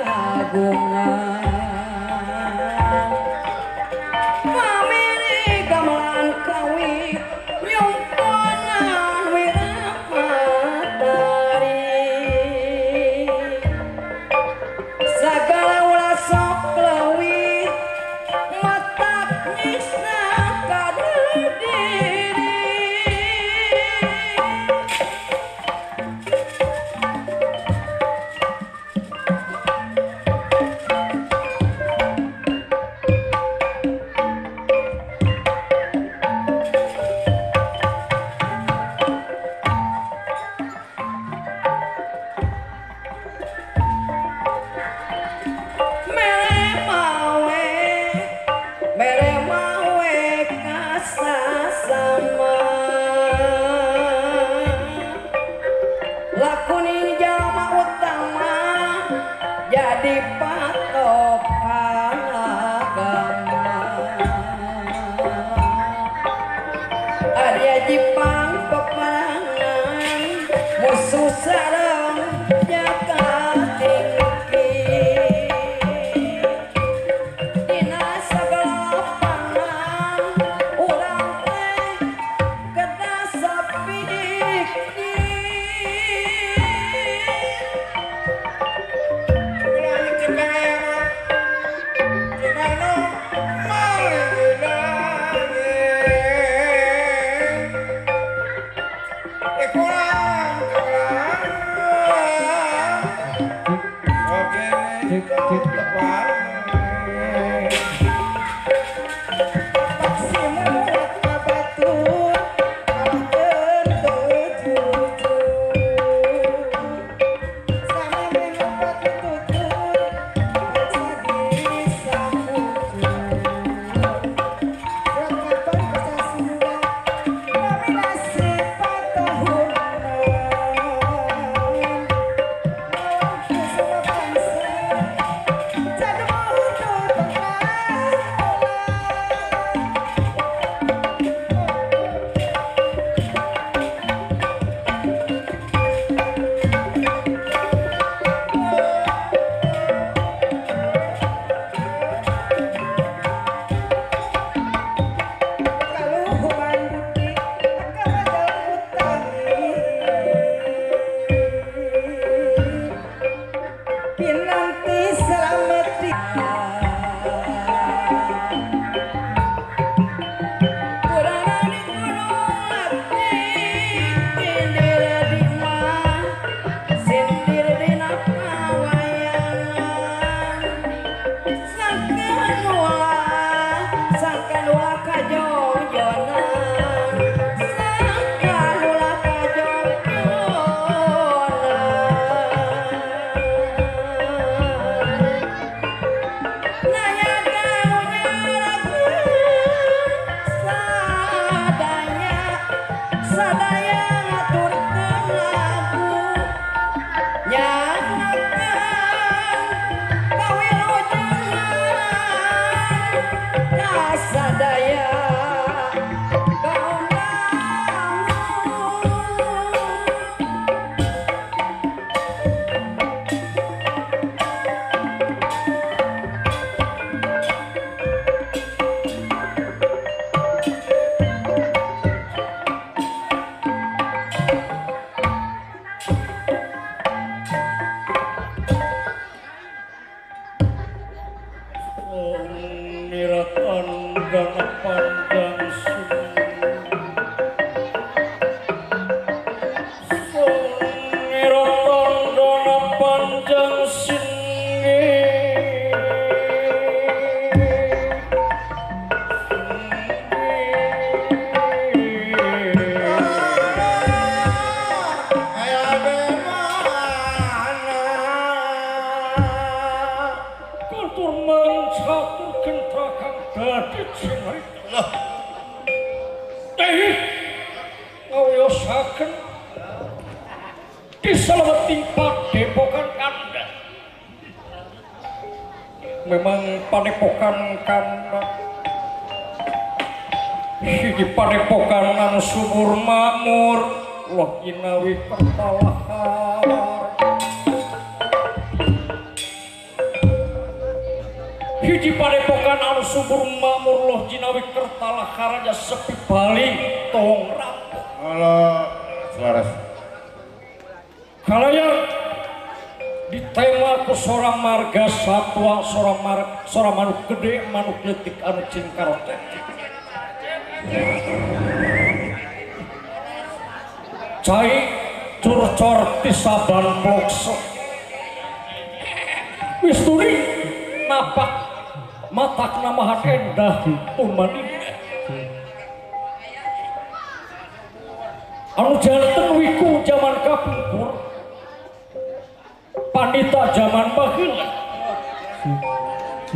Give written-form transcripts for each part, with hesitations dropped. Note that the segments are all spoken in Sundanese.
Kagungan pamili gamelan kawi nyumponan wiramatari sagala ulah sok leuwih matak nyisna kana diri. Mere mawe kasasama lakuni jalma utama jadi patokan agama. Arya Jipang peperangan musuh sareng jaka tinggi. Dina sagala pangan urang teh kedah sapikir. Memang padepokan kanda hiji padepokan anu subur makmur loh jinawi pertawahar Hiji padepokan anu subur makmur loh jinawi kertalah karaja sepi baling tong rampung. Halo, selaras. Kalayan ditema ku sorang marga satwa sorang mar sorang manuk gede manuk leutik anu cingkarote. Cai curcor ti saban plokso. Wis turi napak matak namahan endah tumanina. Anu janten wiku jaman kapungkur, pandita jaman baheula.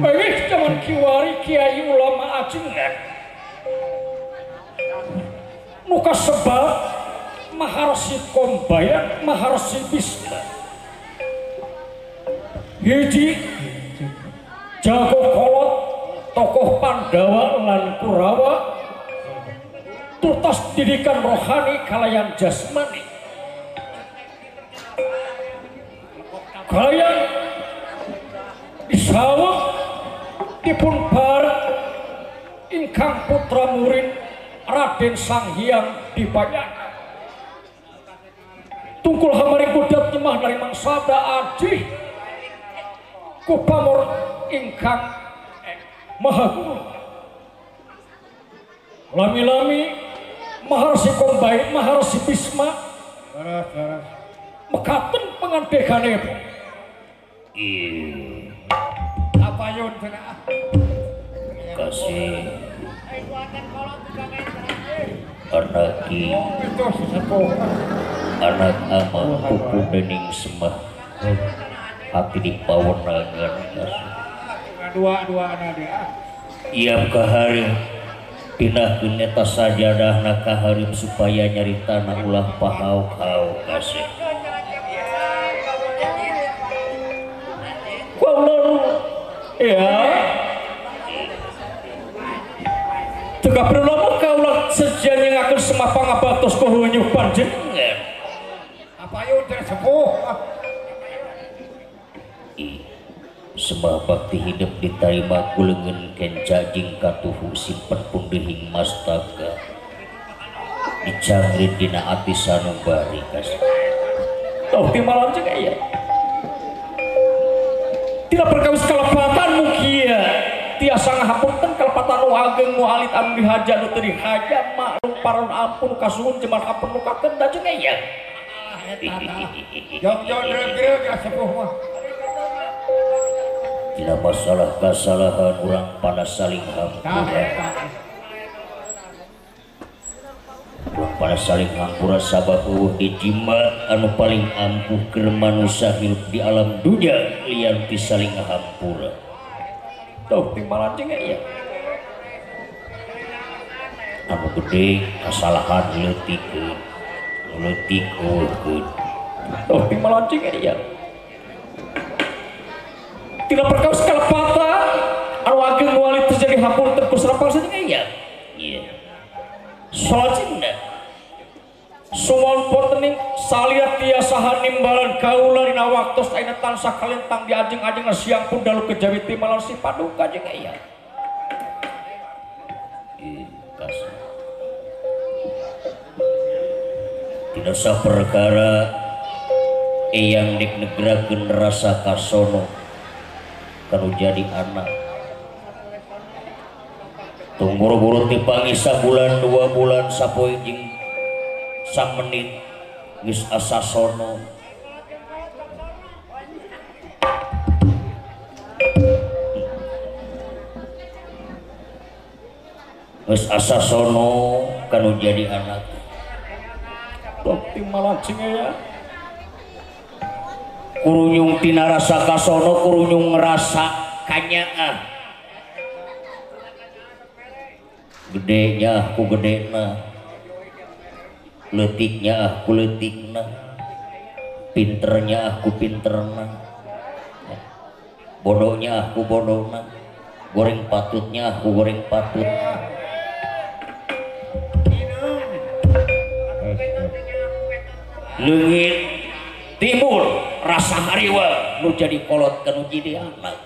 Baik jaman kiwari kiai ulama ajengan. Nu kasebab Maharsi Kombayan, Maharsi Bisma. Hiji jago kolot tokoh Pandawa lan Kurawa tutas didikan rohani kalayan jasmani. Kalayan disaweg dipun bareng ingkang putra murid Raden Sang Hyang Dipayana. Tungkul hamaring kudat lemah narimang sabda ajih kupamor ingkang maha guru. Lami-lami Maharsi Kombai, Maharsi Bisma mekaten pangandekane. Apa yun cenah? Kasih anaki anak ama pupu dening semah hati di pawenangan dua-dua anak dia. Iam kaharim pinahkeun eta sajadahna kaharim supaya nyaritana ulah pahau-hau kasih. Kaula ya teu perlu kaula sejen ngakeun semah pangabatos kuhu panjenengan. Apa yun teh sepuh? Semah bakti hidup diterima ku leungeun kenca jeung katuhu simpen pundeuhing mastaka dicangrit dina ati sanubari kasih. Tau timalan jeung aya. Tidak perkawis kalepatan mugia tiasa ngahapunten kalepatan nu ageng nu alit anu dihaja nu teu dihaja maklum paron ampun kasuhun jemar ampun nu kakenda jeung aya. Jog-jog regreg sepuh mah. Tidak masalah kesalahan orang pada saling hampura. Urang pada saling hampura sabab eueuh dijimat anu paling ampuh keur manusia hirup di alam dunia lian ti saling hampura. Tuh timbalan jeung aya. Anu gede kesalahan leutik leutik eueuh. Tuh timbalan jeung aya. Tidak perkawis kalepatan anu ageng nu alit terjadi hapunten ku sareng jeung aya. Iya. Salajengna sumon pontening salira tiasa hanimbalan kaula dina waktos ayeuna tansah kalentang di ajeng-ajeng siang pun dalu kejawi timalan si paduka jeung aya. Kasih. Tidak saperkara eyang dik negerakeun rasa kasono kanu jadi anak. Tung buru-buru dipanggih sabulan dua bulan sapoe jeung samenit geus asa sono. Geus asa sono kanu jadi anak. Tuh timalan jeung aya. Kurunyung tina rasa kasono kurunyung ngerasa kanyaah. Gedenya aku gedena, leutiknya aku leutikna, pinternya aku pinterna, bodohnya aku bodohna, goreng patutnya aku goreng patut. Leungit timur rasa hariwa nu jadi kolot kanu jadi anak.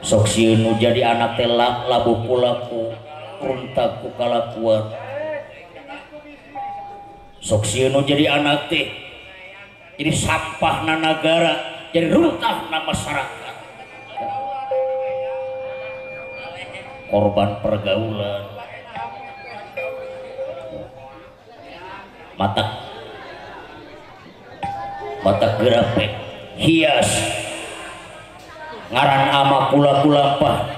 Sok sieun nu jadi anak teh labuh kulaku runtag ku kalakuan. Sok sieun nu jadi anak teh jadi sampahna nagara, jadi runtahna masyarakat. Korban pergaulan. Mata gerapek hias ngaran ama kula-kulampah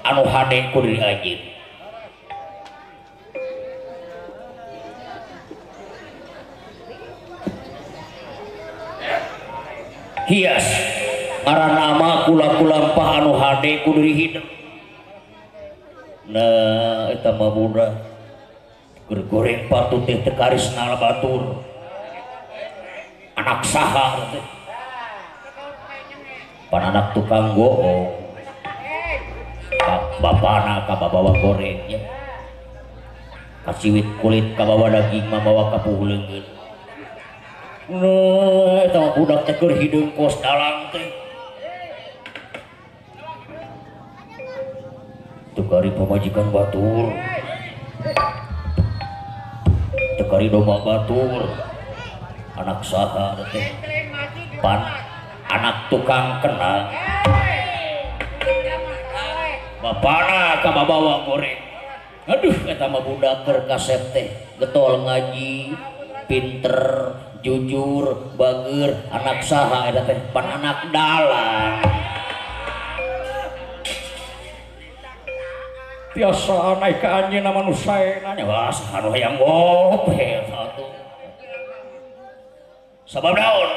anu hade ku diri anjeun. Hias ngaran ama kula-kulampah anu hade ku diri hidup. Nah eta mah budak keur goreng patut teh teu karisna batur. Anak saha teh. Pan anak tukang goong. Bapana ka babawa goreng nya. Kaciwit kulit ka bawa daging mah bawa ka puhleungeun. Nah eta mah budak teh keur hideung kos dalang teh. Tekari pamajikan batur. Tekari domba batur. Anak saha teh. Pan anak tukang kenang. Bapana ka babawa goreng. Aduh eta mah budak keur kasep teh, getol ngaji, pinter, jujur, bager, anak saha eta teh pan anak dalang. Tiasa naik ka anjeunna manusia nanya wah saha nu hayang gope eta tuh. Sabab naon?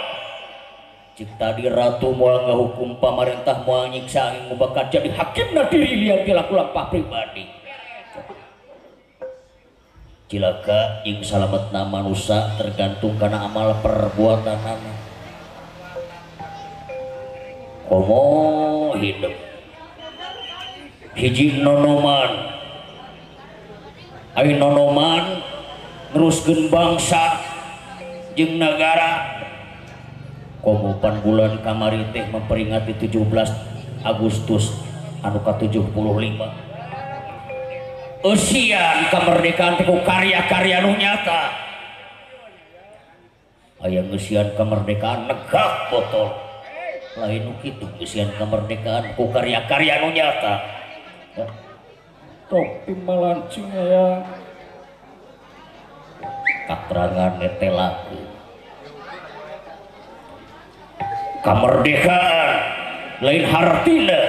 Cik tadi ratu moal ngahukum pamarentah moal nyiksa aing bakal jadi hakimna diri lian ti laku lampah pribadi. Cilaka jeung salametna manusia tergantung kana amal perbuatanana. Komo hidup hiji nonoman, ari nonoman neruskeun bangsa jeung nagara. Komo pan bulan kamari teh memperingati 17 Agustus anu ka-75. Eusian kemerdekaan teh ku karya-karya nu nyata. Aya ngeusian kemerdekaan negak botol. Lain nu kitu ngeusian kemerdekaan ku karya-karya nu nyata. Topi malancing aya katerangan netelakeun. Kemerdekaan lain hartina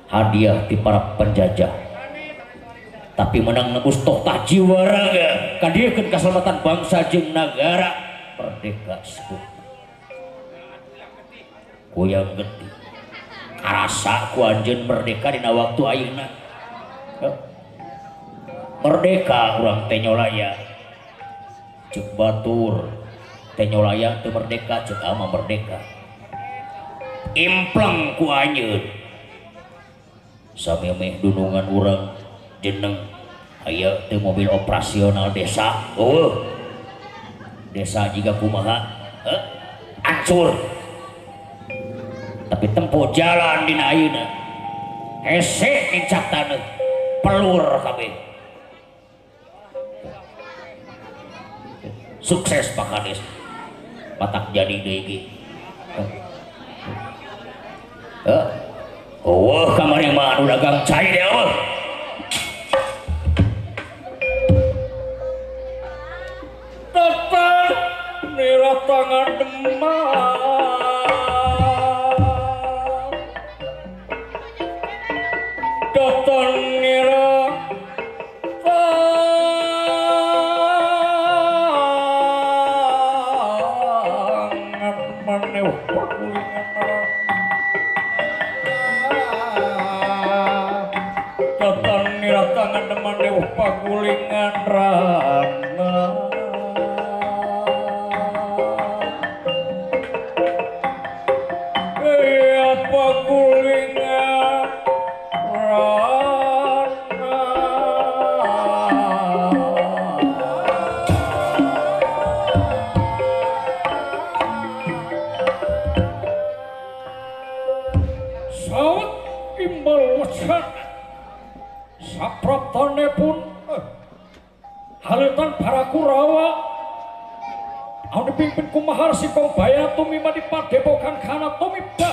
hadiah ti para penjajah, tapi menang nebus tohtah jiwa raga kadiekeun kaselamatan bangsa jeung nagara. Merdeka sebut goyang gede karasa ku anjeun merdeka dina waktu ayeuna. Merdeka urang teh nyolaya ceuk batur teh nyolaya teu merdeka ceuk ama merdeka impleng ku anjeun sami meh dunungan urang jeneng aya teu mobil operasional desa. Oh desa jiga kumaha ancur tapi tempo jalan dina ayeuna hese nincak taneuh pelur kabeh. Sukses Pak Kades matak jadi deui ge. Eueuh kamari mah anu dagang cai deh eueuh. Tepan nira tangan Demang. Datan nira tangan maneuh pakulingan. Datan nira tangan maneuh pagulingan rana. Iya pagulingan rana. Sawet imbal wacana sapraptane pun halitan para Kurawa anu dipimpin ku Maharsi Kombaya tumima di padepokan kana tumiba.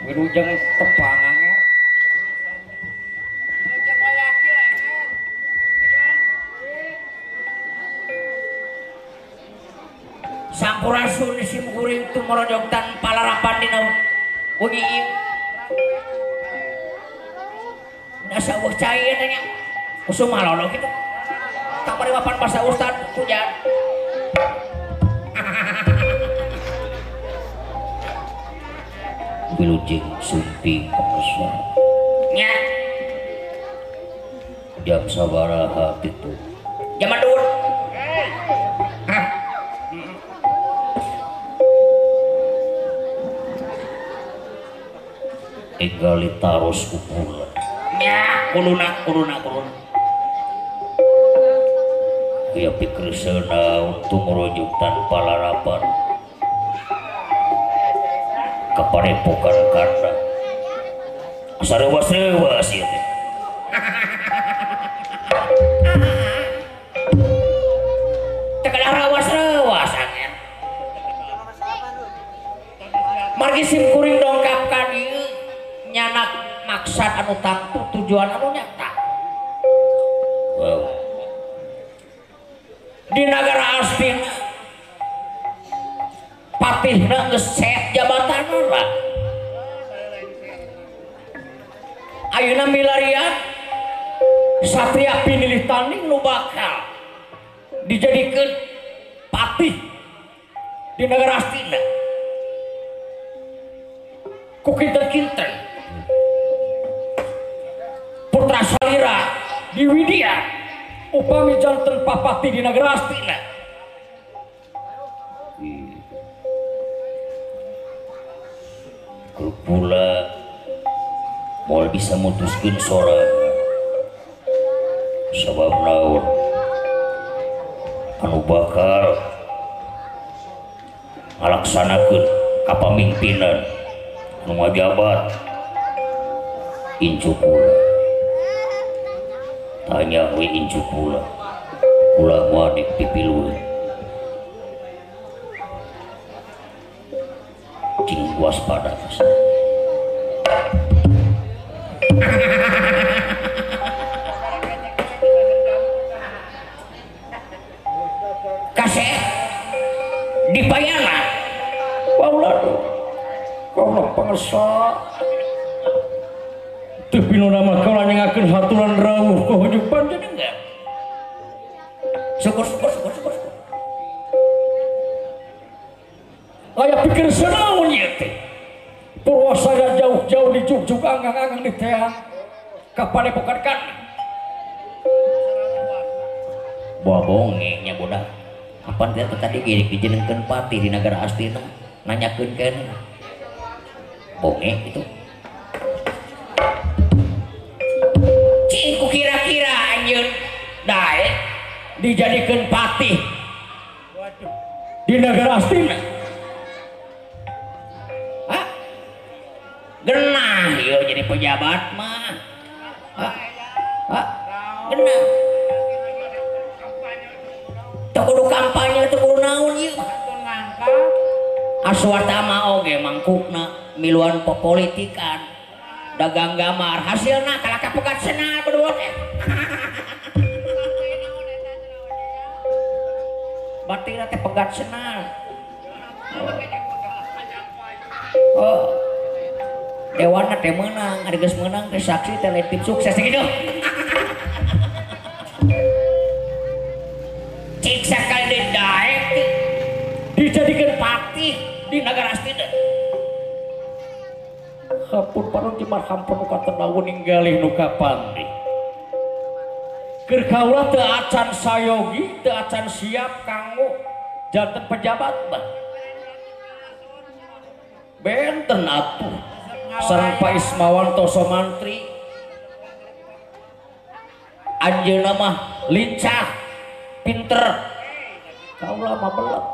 Wilujeng tepang angel. Sampurasun sim kuring tumorojog tanpa larapan dina wengi ieu. Nasa eueuh cai eta nya. Usum halolo kitu. Kamari wapan basa ustad hujan. Wilujeng sumping pemirsa. Nya. Jam sabaraha kitu? Jam 2. Egalitaros kupula. Nya, kuluna kuluna kuluna. Ia pikir sena untuk merujuk tanpa larapan. Kepadepokan karena sarewas-rewas ieu teh. Teu kada rawas-rewas angeun. Margi sim kuring dongkap ka dieu nyanak maksad anu tangtu tujuan anu nyata. Wow. Di nagara Astina patihna geus set jabatanna. Ayeuna milarian satria pinilih tanding nu bakal dijadikeun patih di nagara Astina. Ku kinten-kinten putra salira di Widya upami janten papati di nagara Astina. Pula moal bisa mutuskeun sorangan sabab naon anu bakal ngalaksanakeun Kapamimpinan nu ngajabat incu kula. Tanya we incu kula. Kula moal dipipilueun. Cing waspada. Kasih dibayarlah. Kaula kaula pangesa teu pinuna mah kaula nyengakeun haturan rawuh ka hujug panjenengan. Syukur syukur syukur syukur. Aya pikir senaun ieu teh. Purwasaya jauh-jauh dijugjug anggang-anggang di teang ka padepokan kan. Bobonge nya budak. Kapan teh tadi girik dijenengkeun patih di negara Astina nanyakeun keneh. Bonge itu. Cing ku kira-kira anjeun daek dijadikeun patih. Waduh. Di negara Astina. Hah? Genah ieu jadi pejabat mah. Hah? Hah? Genah. Teu kudu kampanye teu kudu naon ieu. Aswatama oge mangkukna miluan popolitikan. Dagang gamar hasilna kalah ka pegat senal berdua teh. Batina teh pegat senal. Oh. Dewana teh meunang, ari geus meunang teh saksi teh lain tim sukses gitu. Cik sakali deui daek dijadikeun patih di nagara Astina. Hampun parun jemar hampun nu katenaun ninggalih nu kapandi. Keur kaula teu acan sayogi, teu acan siap kanggo janten pejabat mah. Benten atuh sareng Pak Ismawan Toso Mantri. Anjeunna mah lincah, pinter. Kaula mah belet.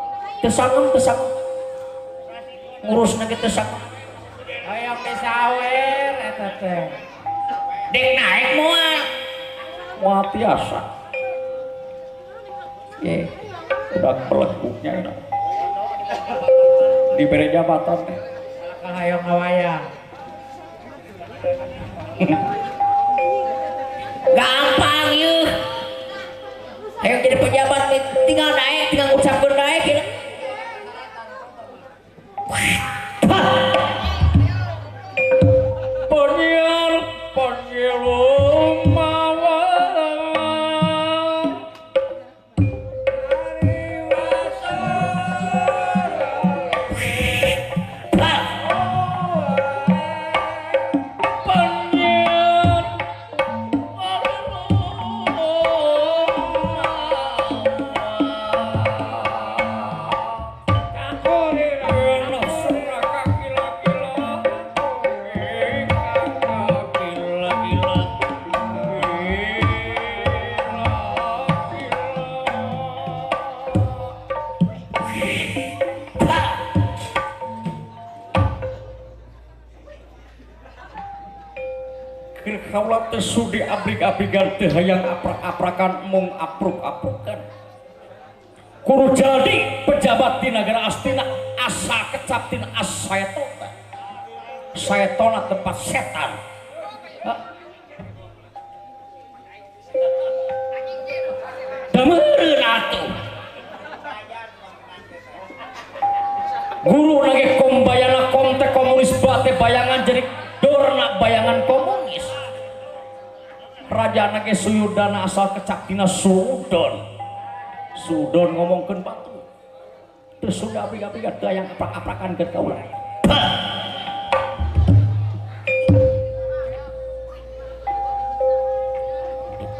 Teu sangem, teu sangem. Ngurusna ge teu sangem. Hayang disawer eta teh. Dek naik moal. Moal tiasa. Ye, udah beleguknya enak. Diberi jabatan teh. Hayang ngawayang. Gampang yeuh. Hayang jadi pejabat tinggal naik, tinggal ngucapkeun naik ya. Penyiar penyiar mawa penyiar kaula teu sudi abrik-abrigan teu hayang aprak-aprakan mung apruk-aprukan. Kudu jadi pejabat di negara Astina asa kecap tina asaetona. Saetona tempat setan. Da meureun atuh. Guru nage kombayana kom teh komunis bate bayangan jadi dorna bayangan komunis. Raja nage Suyudana asal kecap tina Sudon. Sudon ngomongkeun batu. Teu sudah abrik-abrigan teu hayang aprak-aprakan keur kaula.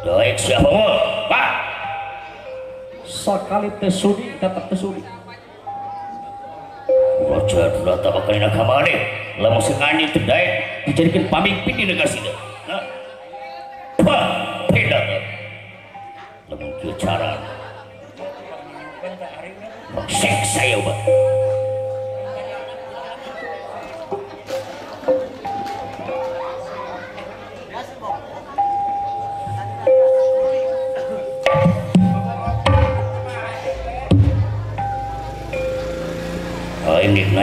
Daek siapa mah? Pak. Sakali teu sudi tetep teu sudi. Raja Dulata bakal dina kamane lamun sengani teu daek dijadikeun pamimpin di negara sina. Pak, beda. Lamun kieu cara sek saya, Pak.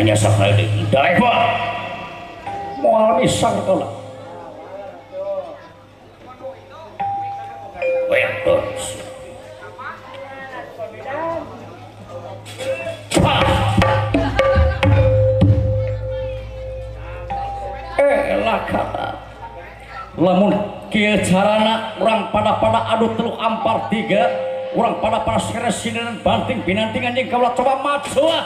Nanya sakali daek Pak. Moal bisa kaula. Wetos. Lah kata. Lamun kieu carana urang pada-pada adu teluk ampar tiga, urang pada-pada seresinan banting binanting anjing kaula coba maju ah.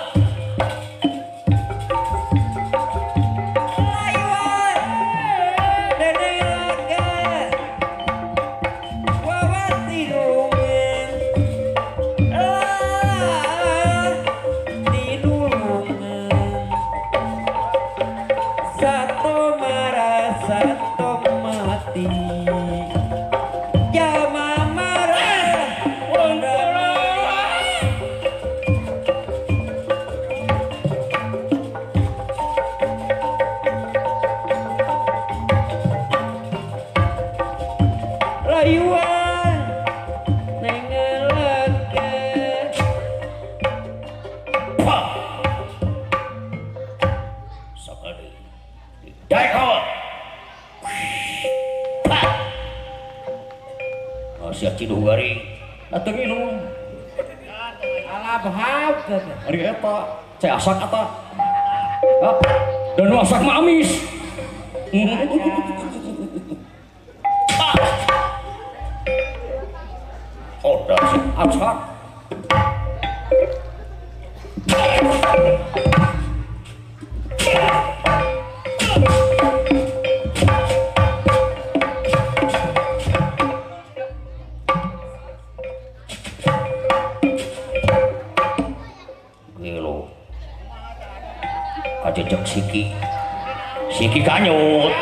Saya asak atau dan asak mamis. Oh, dah asak. Kajejek siki siki kanyut.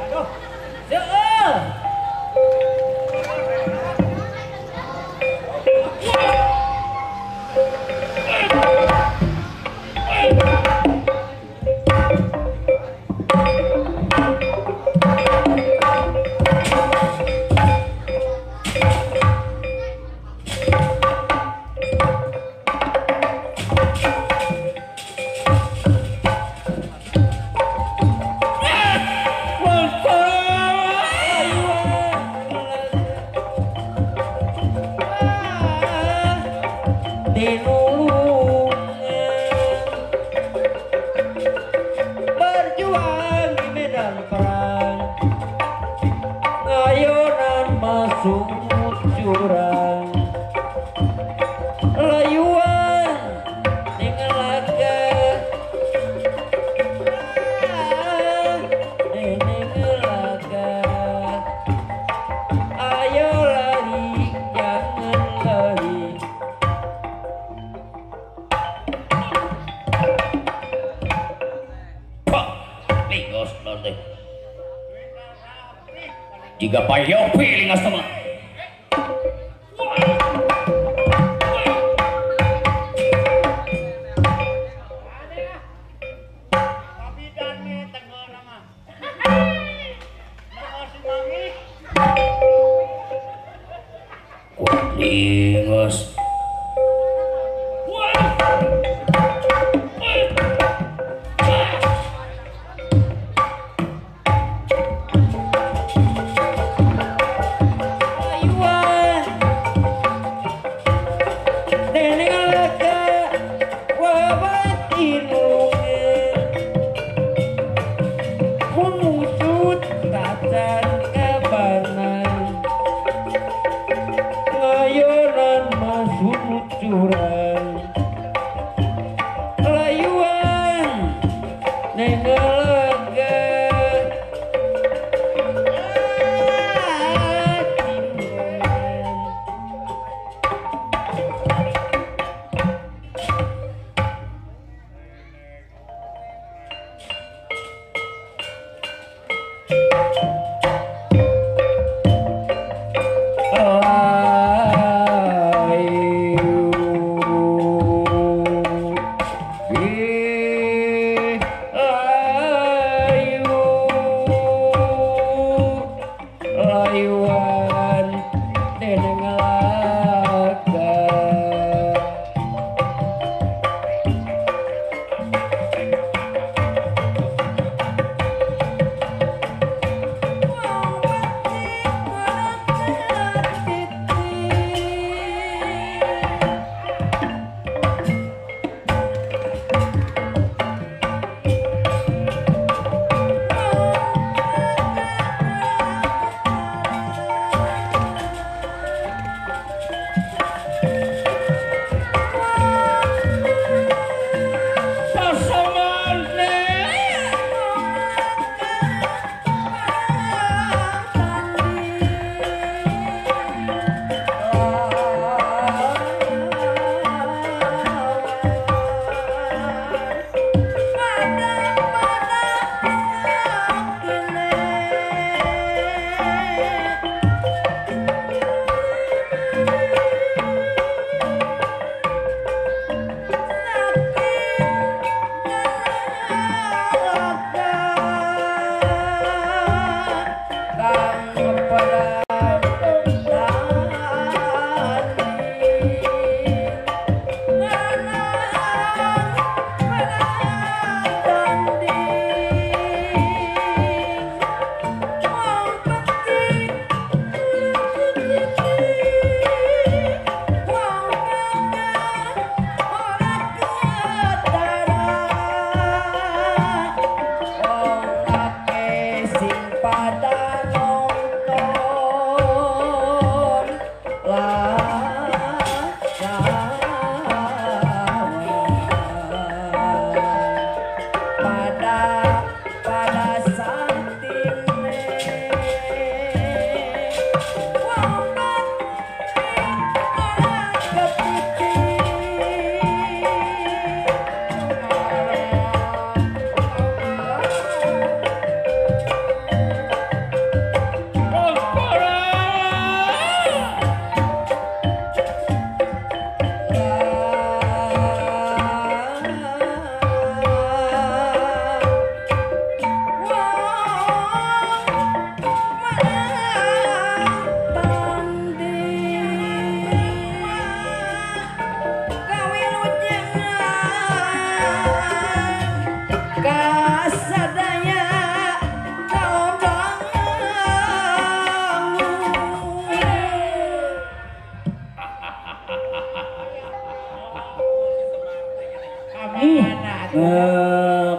Aduh, seueuh. Berjuang di medan perang, ngayonan masuk jurang, layuan dengan laga, dengan laga, ayo lari jangan lari. Jika payopi lingas teman. Lingas. Ah.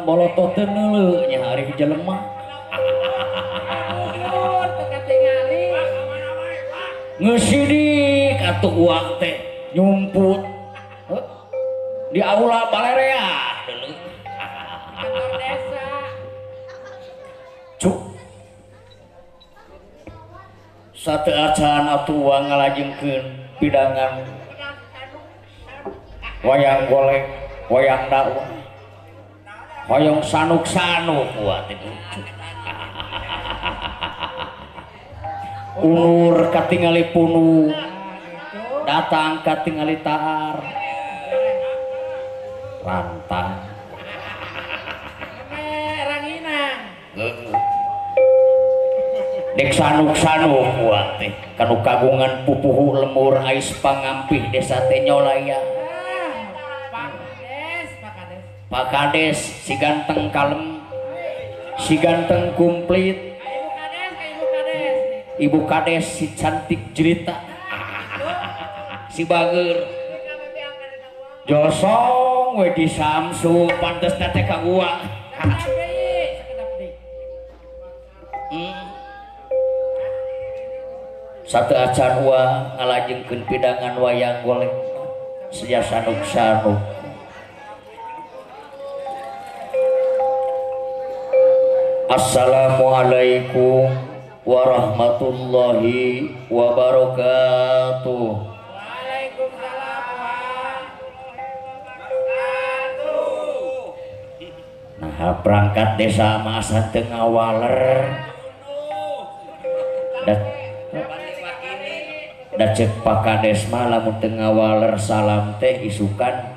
Bolotot teu neuleuh nya ari jelema. Ngesidik atuh uang teh nyumput di aula balerea deuleu. Kantor desa. Cuk. Sate acan atuh uang ngalajengkeun pidangan wayang golek, wayang dakwah. Hoyong sanuk-sanuk uang teh. Unur katingali punu, datang katingali taar, rantang. Dek sanuk-sanuk uang teh, kanu kagungan pupuhu lemur ais pangampih desa teh nyolaya. Pak Kades si ganteng kalem, si ganteng komplit. Ibu Kades si cantik jelita, si bager josong we di Samsu pantes teh ka gua. Satu acan wa ngalajengkeun pidangan wayang golek seja sanuk-sanuk. Assalamualaikum warahmatullahi wabarakatuh. Waalaikumsalam warahmatullahi. Nah, perangkat desa mah asa teu ngawaler. Da ceuk Pak Kades mah lamun teu ngawaler salam teh isukan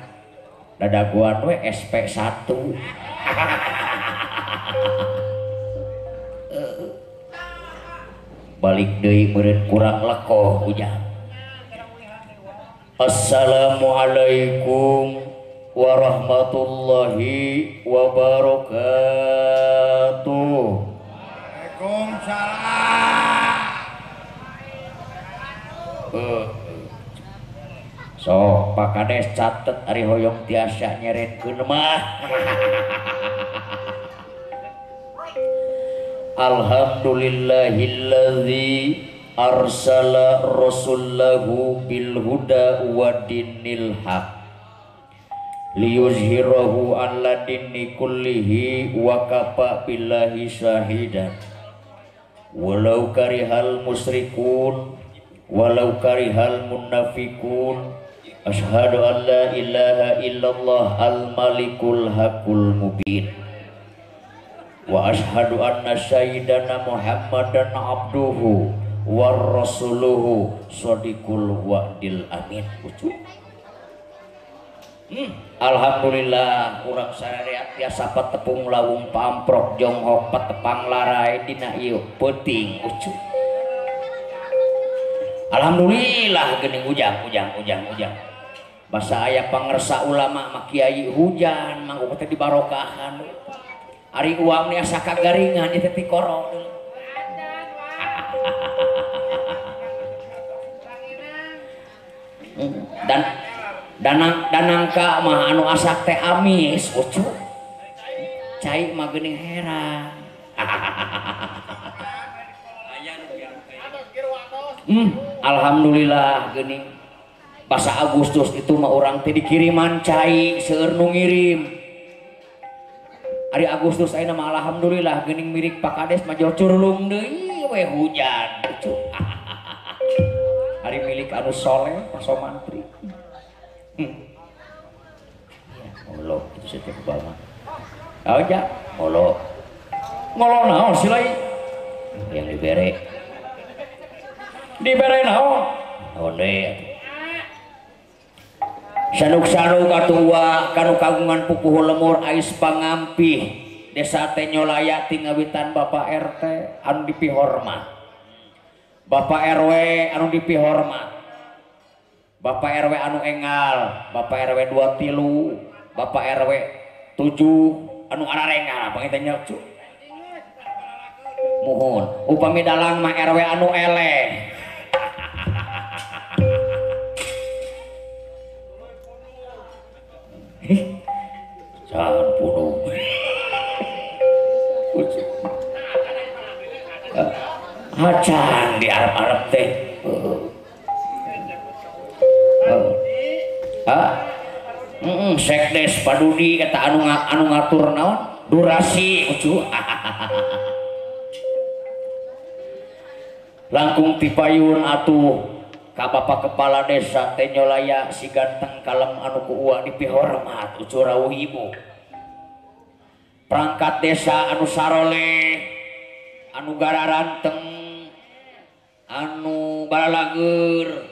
dadaguan we SP1. Balik deui meureun kurang lekoh ujang. Assalamualaikum warahmatullahi wabarakatuh. Waalaikumsalam. So Pak Kades catet ari hoyong tiasa nyerenkeun mah. Alhamdulillahilladzi arsala rasulahu bil huda wa dinil haq liyuzhirahu ala dini kullihi wa kafa billahi syahidan walau karihal musyrikun walau karihal munafikun asyhadu an la ilaha illallah al malikul hakul mubin wa asyhadu anna sayyidana Muhammadan abduhu war rasuluhu shadiqul wa'dil amin. Alhamdulillah urang sararea tiasa patepung lawung pamprok jonghok patepang larai dina ieu peuting ucu. Alhamdulillah geuning ujang ujang ujang ujang. Basa aya pangersa ulama mah kiai hujan manggung teh dibarokahan. Ari uang ni asa kagaringan ieu teh tikoro. Dan danangka mah anu asak teh amis ucu. Cai mah geuning herang. Alhamdulillah geuning. Basa Agustus itu mah urang teh dikiriman cai seueur nu ngirim. Ari Agustus ayeuna mah alhamdulillah geuning mirik Pak Kades mah jol curlung deui we hujan. Ari milik anu soleh Pak Somantri. Ngolo itu setiap bawah. Oh ja, ngolo. Ngolo naon sih lai? Yang dibere. Dibere naon? Naon deui atuh. Sanuk-sanuk atuh wa kanu kagungan pupuhu lemur ais pangampih desa teh nyolaya ti ngawitan Bapak RT anu dipihormat. Bapak RW anu dipihormat. Bapak RW anu enggal, Bapak RW 2 tilu, Bapak RW 7 anu ararengal panginten nya cu. Muhun, upami dalang mah RW anu eleh. Saha nu pundung. Acan di Arab-Arab teh. Sekdes Padudi kata anu ngatur naon durasi ucu. Langkung tipayun atuh ka bapak kepala desa teh nyolaya si ganteng kalem anu ku uwa dipihormat ucu rawuh ibu. Perangkat desa anu saroleh anu gararanteng anu balalager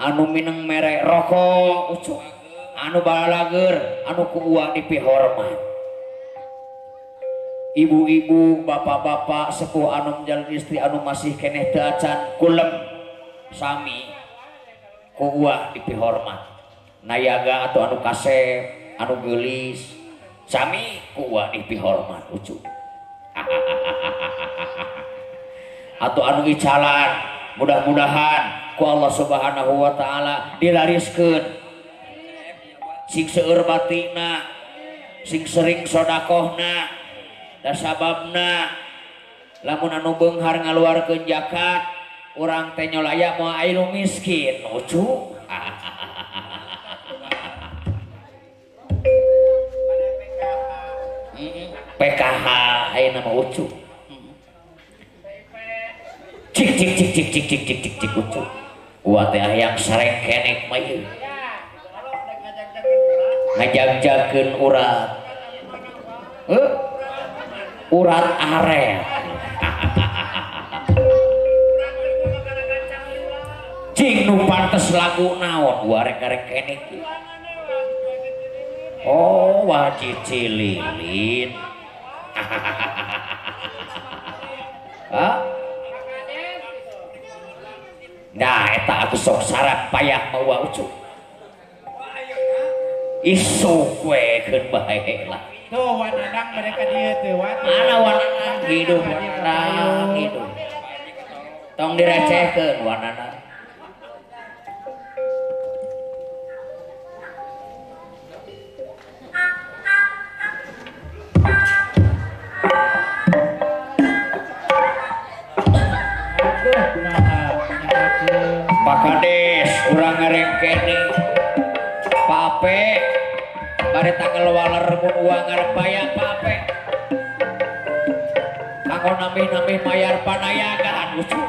anu mineng mere rokok ucu anu balalager anu ku uwa dipihormat. Ibu-ibu, bapak-bapak, sepuh anu menjalin istri anu masih keneh teu acan kulem sami ku uwa dipihormat. Nayaga atau anu kasep, anu geulis sami ku uwa dipihormat ucu. Atau anu icalan mudah-mudahan ku Allah Subhanahu wa taala dilariskeun sing seueur batina, sing sering sodakohna. Da sababna lamun anu beunghar ngaluarkeun zakat urang teh nyolaya moal aya nu miskin ucu. PKH ayeuna mah ucu. Cik cik cik cik cik cik cik cik cik ucu. Uwa teh hayang sareng kenek mah ieu. Ngajag-jagkeun urat. Urat aret. Cing nu pantes lagu naon warek-arek kenek. Oh wajib cililin. Hah? Nah eta aku sok sarap payah mawa ucu. Isu kue keun bae lah. Tuh wananang mereka dia tuh mana wananang hidup wananang hidup tong direcehkeun wananang. Pak Kades urang ngarengkeni Pape bari tanggal waler mun uang ngarep paya Pape kanggo nambih-nambih mayar panayagaan ucu.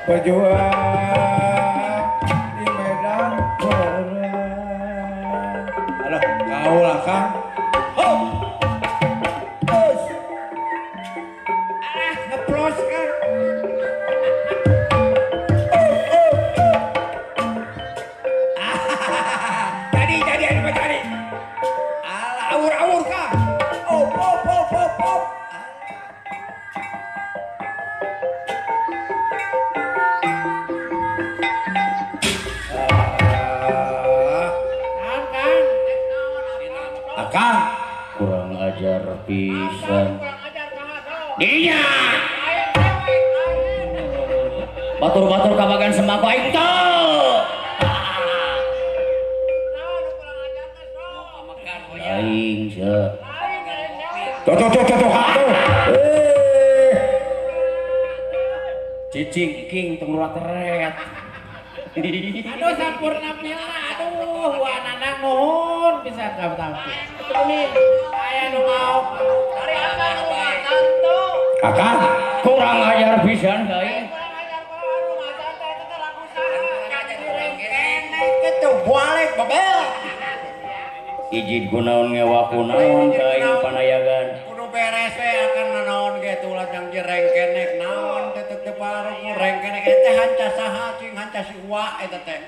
Berjuang di medan perang. Aduh, kau lah Kang. Kang. Op op op op op. Akang kurang ajar pisan. Iya. Batur-batur kabagan sembako aing teu. Aing sia. Tuh tuh tuh tuh tuh. Eh. Cicing king tong teret. Aduh sampurna pila aduh wanana nuhun pisan ka tampi. Aya nu maok. Dari akang rumah tantu. Akang kurang ajar pisan aing. Balik babel. Ijid kunaon ngewa kunaon ka aing panayagan. Kudu beres we akan nanaon ge tulah jang jereng kenek naon teh teu parung rengkenek eta hanca saha cing hanca si uwa eta teh.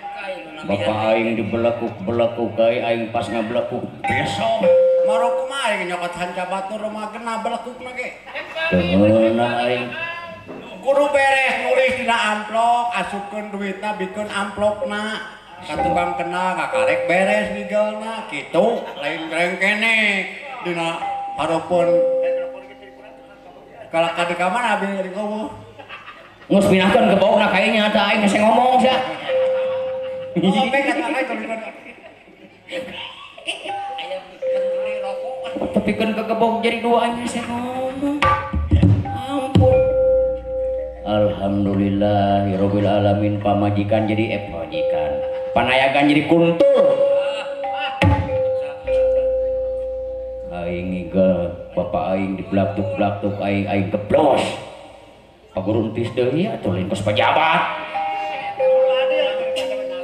Bapak aing dibelekuk-belekuk aing aing pas ngabelekuk besok. Marok kumaha aing nyokot hanca batur mah gena belekukna ge. Teu meunang aing. Kudu beres nulis dina amplok asupkeun duitna bikeun amplokna. Ka tukang kenal kakarek beres nigelna kitu lain rengkenek dina hareupeun kalau ka di kamar abi di komo geus pinahkeun gebokna kayaknya da aing geus ngomong sia. Tepikeun ke gebok jadi dua aing geus ngomong. Ampun. Alhamdulillahirabbil alamin pamajikan jadi pamajikan. Panayagan jadi kuntul. Aing ngigel bapak aing dibelaktuk-belaktuk aing aing geblos. Paguruntis deui atuh lain kos pejabat.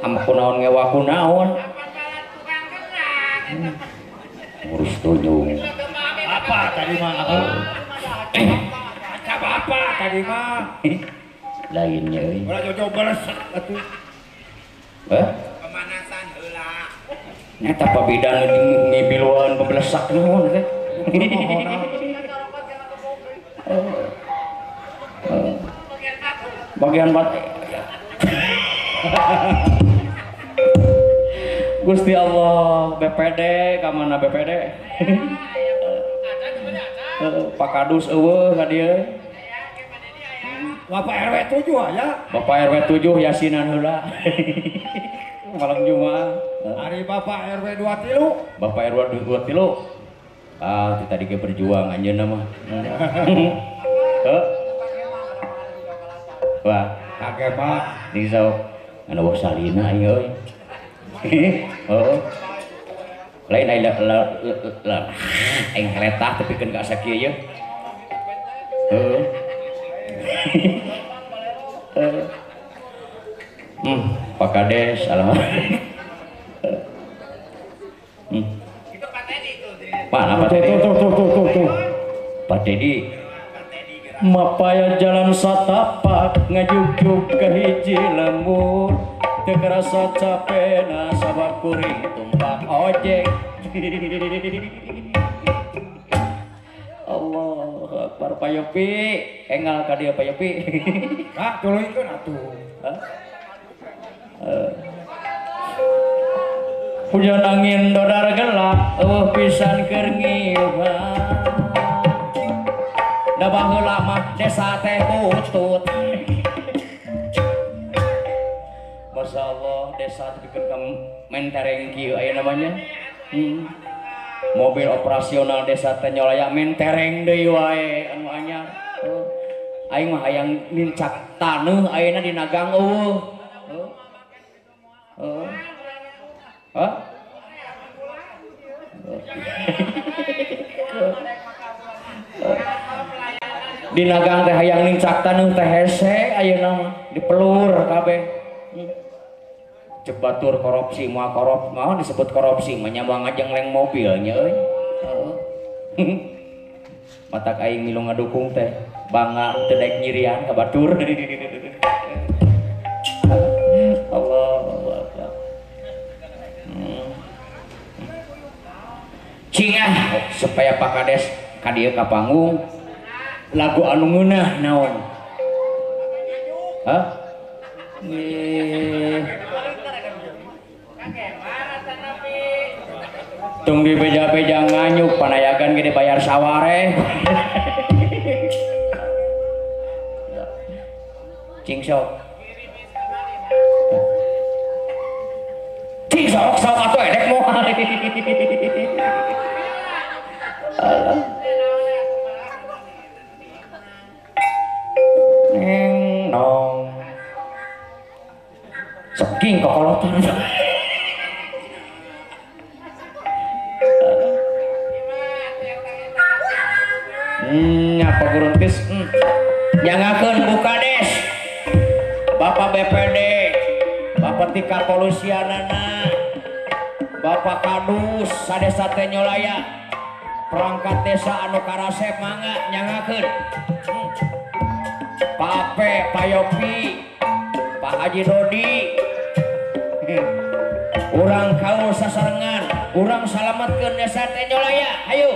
Ameh kunaon ngewa kunaon. Ngurus tunjung. Apa tadi mah? Apa tadi mah? Lainnya euy. Ulah jojo belesak atuh. Hah? Pemanasan heula. Nyata pabidan ngibiluan bebelesak nuhun teh. Bagian bat. Gusti Allah, BPD ka mana BPD? Pak Kadus eueuh ka dieu. Bapak RW 7 aya. Bapak RW 7 yasinan heula. Malam Jumat. Hari Bapak RW 23. Bapak RW 23. Ah, tadi ge berjuang anjeunna mah. Heuh. Wah, kage mah di sok anu salina aing euy. Heeh. Lain aing la aing letah tepikeun ka asa kieu ye. Heeh. Pak Kades, alhamdulillah. Itu Pak Teddy itu. Pak, apa Teddy? Tuh, tuh, tuh, tuh, tuh. Pak Teddy. Mapaya jalan satapak ngajugjug ke hiji lembur. Teu kerasa capena sabab kuring tumpak ojek. Allah Akbar Pak Yopi, enggal ka dieu Pak Yopi. Kak, tuluykeun atuh. Hujan angin dodar gelap, eueuh pisan keur ngiuhan. Da baheula mah desa teh butut. Masya Allah, desa teh pikeun ka mentereng kieu aya namanya. Mobil operasional desa teh nyolaya mentereng deui wae anu anyar. Aing mah hayang nincak taneuh ayeuna dina gang eueuh. Heeh. Hah? Dina gang teh hayang nincak taneuh teh hese ayeuna mah dipelur kabeh. Cebatur korupsi moal korup mau disebut korupsi mah nya moal ngajengleng mobilnya euy. Heeh. Matak aing milu ngadukung teh bangga teu daek nyirian ka batur. Allahu Akbar. Cingah Supaya Pak Kades ka dieu ka panggung lagu anu ngeunah naon? Hah? Tung di beja-beja nganyuk panayagan gede bayar saware. Cing sok. Cing sok sok atuh edek moal. Neng nong. Saking kokolotan. Nyapa guruntis nyangakeun Bu Kades, Bapak BPD, Bapak Tika Polusianana, Bapak Kadus sadesa Tenyolaya, perangkat desa anu karasep mangga nyangakeun. Pak Ape, Pak Yopi, Pak Haji Dodi, urang kaul sasarengan, urang salametkeun desa Tenyolaya, hayu.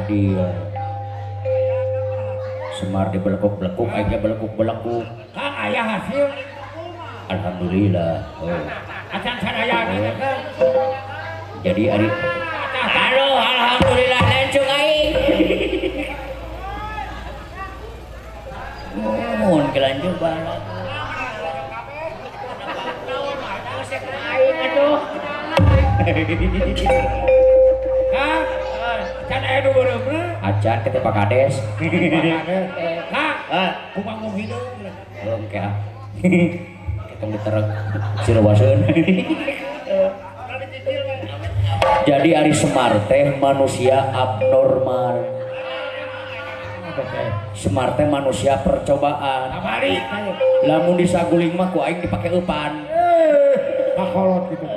Adil. Semar dibelekuk-belekuk aja belekuk-belekuk. Kang aya hasil. Alhamdulillah. Oh. Acan sadaya gitu kan. Jadi ari aduh alhamdulillah lencung aing. Mohon kelanjut balap. Aing aduh. Kang, acan aya nu beureumna. Acan ke Pak Kades. Kang, kumaha ngomong hideung. Heuh engke ah. Ketong diterek sirewaseun. Jadi ari Semar teh manusia abnormal. Semar teh manusia percobaan. Lamun disaguling mah ku aing dipake eupan. Kakolot kitu.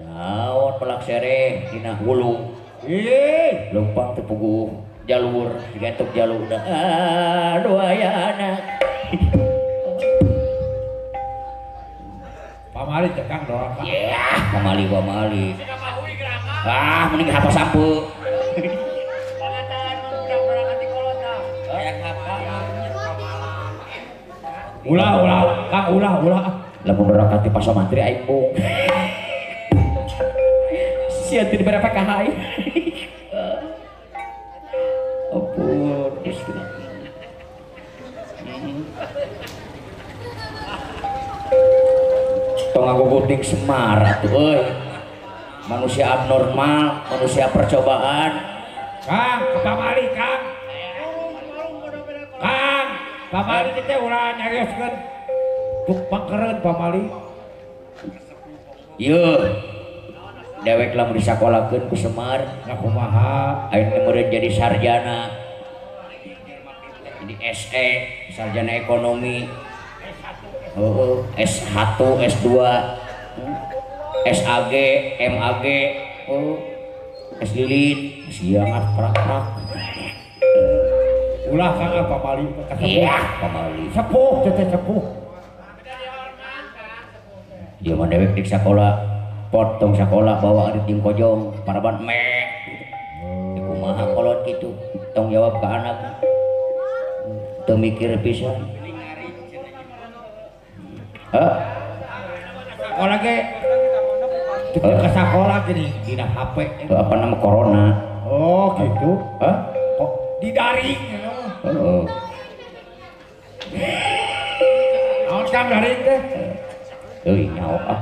Naon pelak sereh dina hulu. Ih, leumpang teu puguh jalur digantuk jalur udah. Aduh aya anak. Pamali teh Kang doraka. Yeah, pamali pamali. Ah, mending hapa sampe. Ulah ulah Kang ulah ulah. Lamun doraka ti pasamantri aing bung. Sia teu dibere PKH aing. Ampun, Gusti. Tong ngaguguting Semar atuh euy. Manusia abnormal, manusia percobaan. Kang, ke pamali Kang. Kang, pamali teh ulah nyarioskeun. Tuk pangkeureun pamali. Yeuh. Dewek lamun disakolakeun ku Semar, nya kumaha? Ayeuna meureun jadi sarjana. Jadi SE, sarjana ekonomi. Oh, S1, S2, SAG, MAG, oh, S lilin, siang prak-prak. Ulah Kang pamali kasepuh. Iya, pamali. Sepuh teh sepuh. Dia mah dewek di sakola, potong sakola bawa arit jeung kojong, paraban me. Kumaha kolot kitu, tong jawab ke anak. Teu mikir pisan. Hah? Sekolah ge ke sekolah gini dina HP. Apa nama corona? Oh, gitu. Hah? Kok di daring heeh. Naon Kang daring teh? Euy, nyaho ah.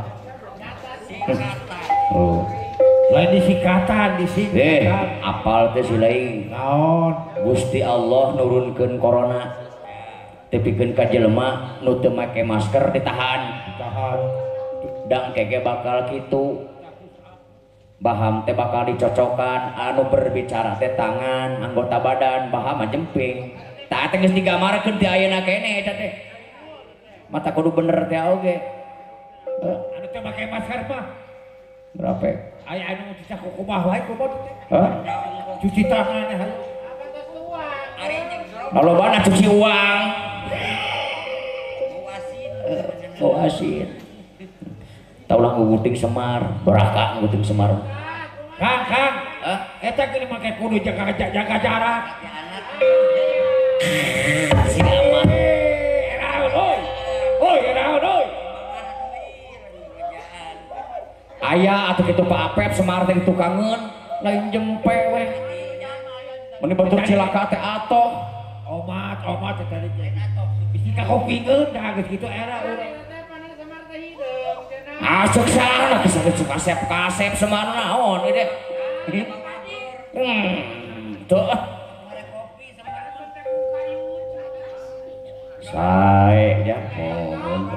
Oh. Lain disikatan, disikatan. Apal teh si lain. Naon? Gusti Allah nurunkeun corona. Tepikeun ka jelema nu teu make masker ditahan. Ditahan. Dang kege bakal kitu. Baham teh bakal dicocokan, anu berbicara teh tangan, anggota badan, baham mah jemping. Tah teh geus digambarkeun ti ayeuna keneh eta teh. Mata kudu bener teh oge. Anu teh make masker mah. Berapa? Aya anu cicak kumaha wae kumaha teh. Hah? Cuci tangan hayu. Lolobana cuci uang. Bau asin. Taulah nguguting Semar, doraka nguguting Semar. Kang, Kang. Hah? Eta geuning make kudu jaga jarak. Si aman. Eraun euy. Euy, eraun euy. Aya atuh kitu Pak Apep Semar teh ditukangeun, lain jempe we. Meni batur cilaka teh atoh. Omat, omat teh tadi teh. Bisi kakopikeun dah geus kitu era urang. Asuk sana geus kasep kasep Semar naon ieu teh. Tuh. Sae ja mohon.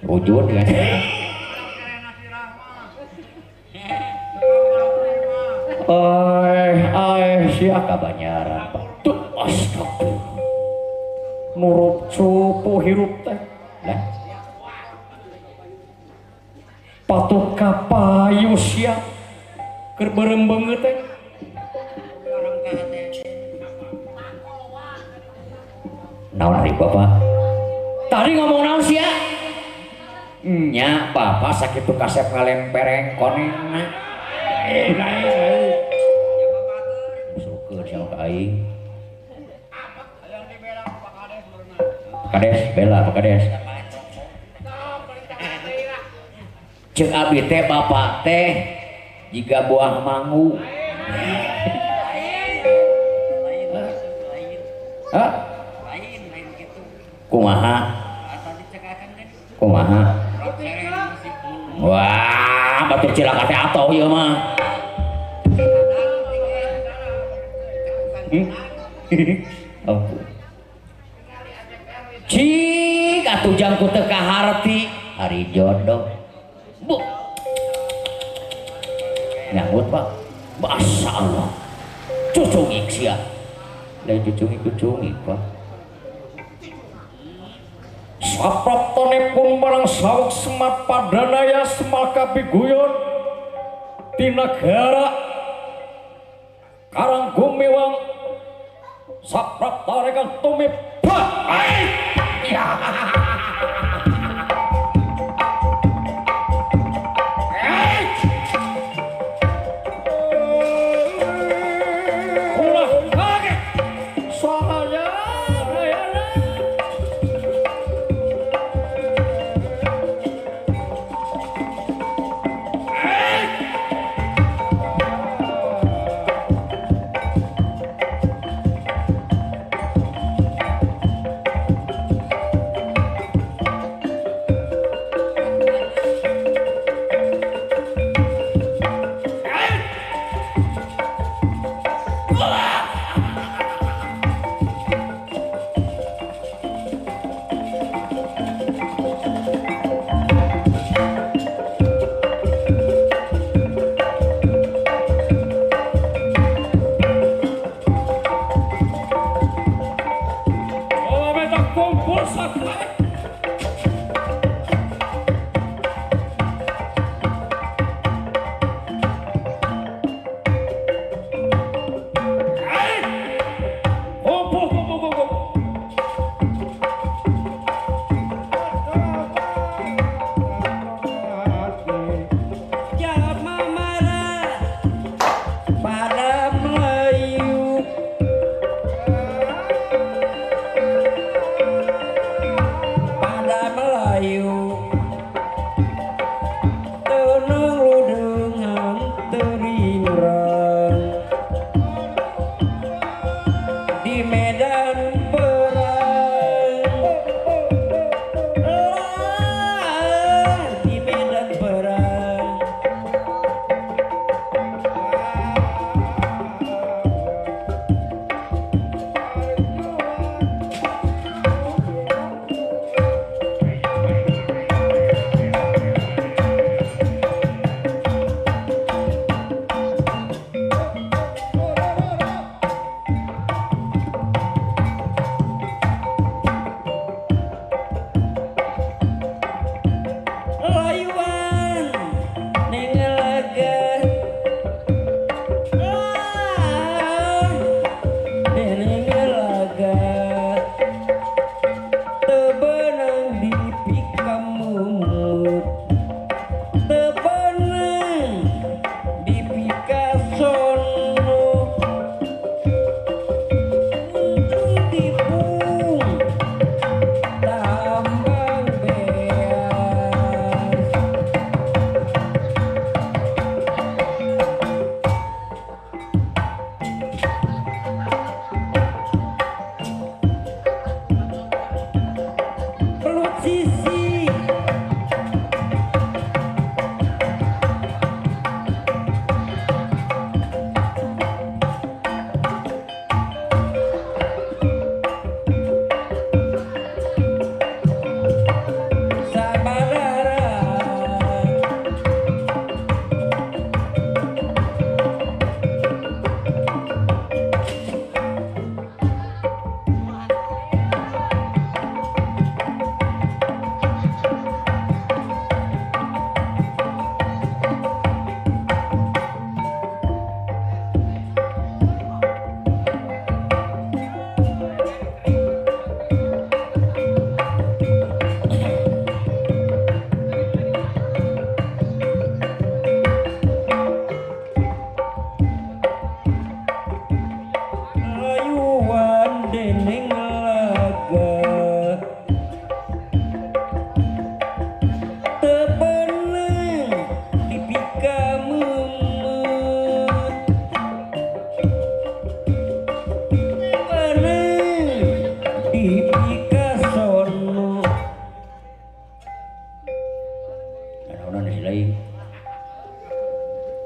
Wujud kan. Ai ai sia kabanyaran tuh astagfirullah. Nurup cupu hirup teh. Lah. Patut kapayu sia keur beureum beungeut teh. Naon ari bapak? Tadi ngomong naon sia? Nya bapak sakitu kasep ngalempereng konengna. Lain lain. aing. Kades, bela Pak Kades. Ceuk abi teh bapak teh jiga buah mangu. Hah? Kumaha? Kumaha? Wah, batur cilaka teh atoh ieu mah. Ampun. Cik atuh jangku teu kaharti hari jodoh. Bu. Nyambut Pak. Masya Allah. Cucungik sia. Lain cucungik-cucungik Pak. Sapraptanipun marang saweg Semar Padanaya Semar kabiguyon tinagara Karang Gumiwang sapraptane kang tumiba. Ya. Ulah kaget soalnya.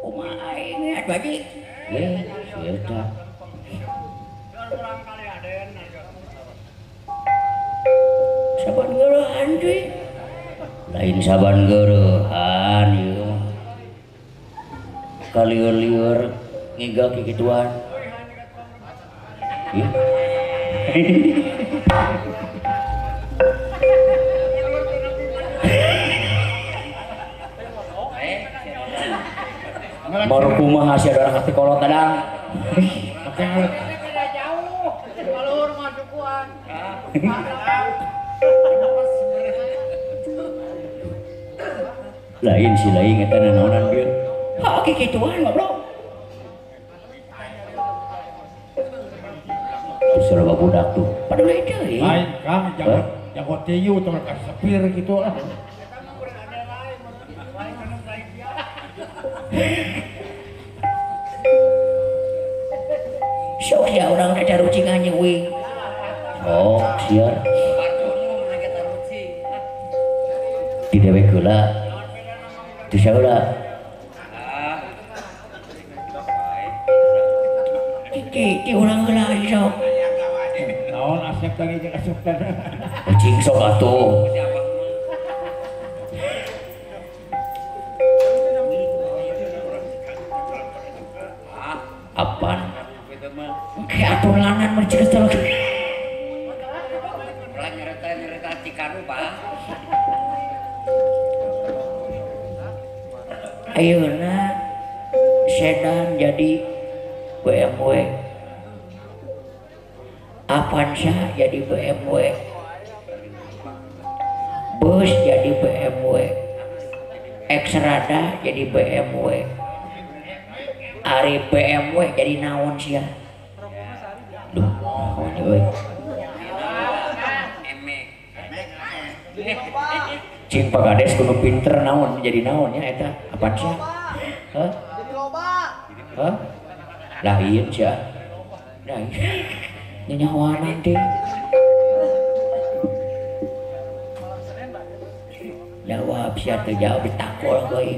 Kumaha aing atuh Haji? Ye, eta. Saban geureuhan cuy. Lain saban geureuhan ieu mah. Kalieur-lieur ngiga kikituan. Ih. Baru kumaha sia dorang ka kolot dadang. Jauh, kalur mah dukuan. Lain si lain eta nanaonan bieu. Ha kikituan goblok. Terus loba budak tuh. Paduli deui. Lain kami jago tiyu tong ka sepir kitu ah. Sok ya urang teh darucingan jeung uing. Sok sia. Di dewek heula. Teu saheula. Ti urang heula sok. Naon asep tadi jeung asep teh. Ucing sok atuh. Apaan? Kayak atulanan bercerita lagi. Nyerita-nyerita Cikanu, Pak. Ayeuna sedan jadi BMW. Avanza jadi BMW. Bus jadi BMW. X-Rada jadi BMW. Ari BMW jadi naon sia? Duh, naon euy. Cing Pagades kudu pinter naon jadi naon nya eta? Apaan sia? Hah? Jadi loba. Hah? Lain sia. Lain. Nyanyawanan teh. Jawab sia teu jawab ditakol bae.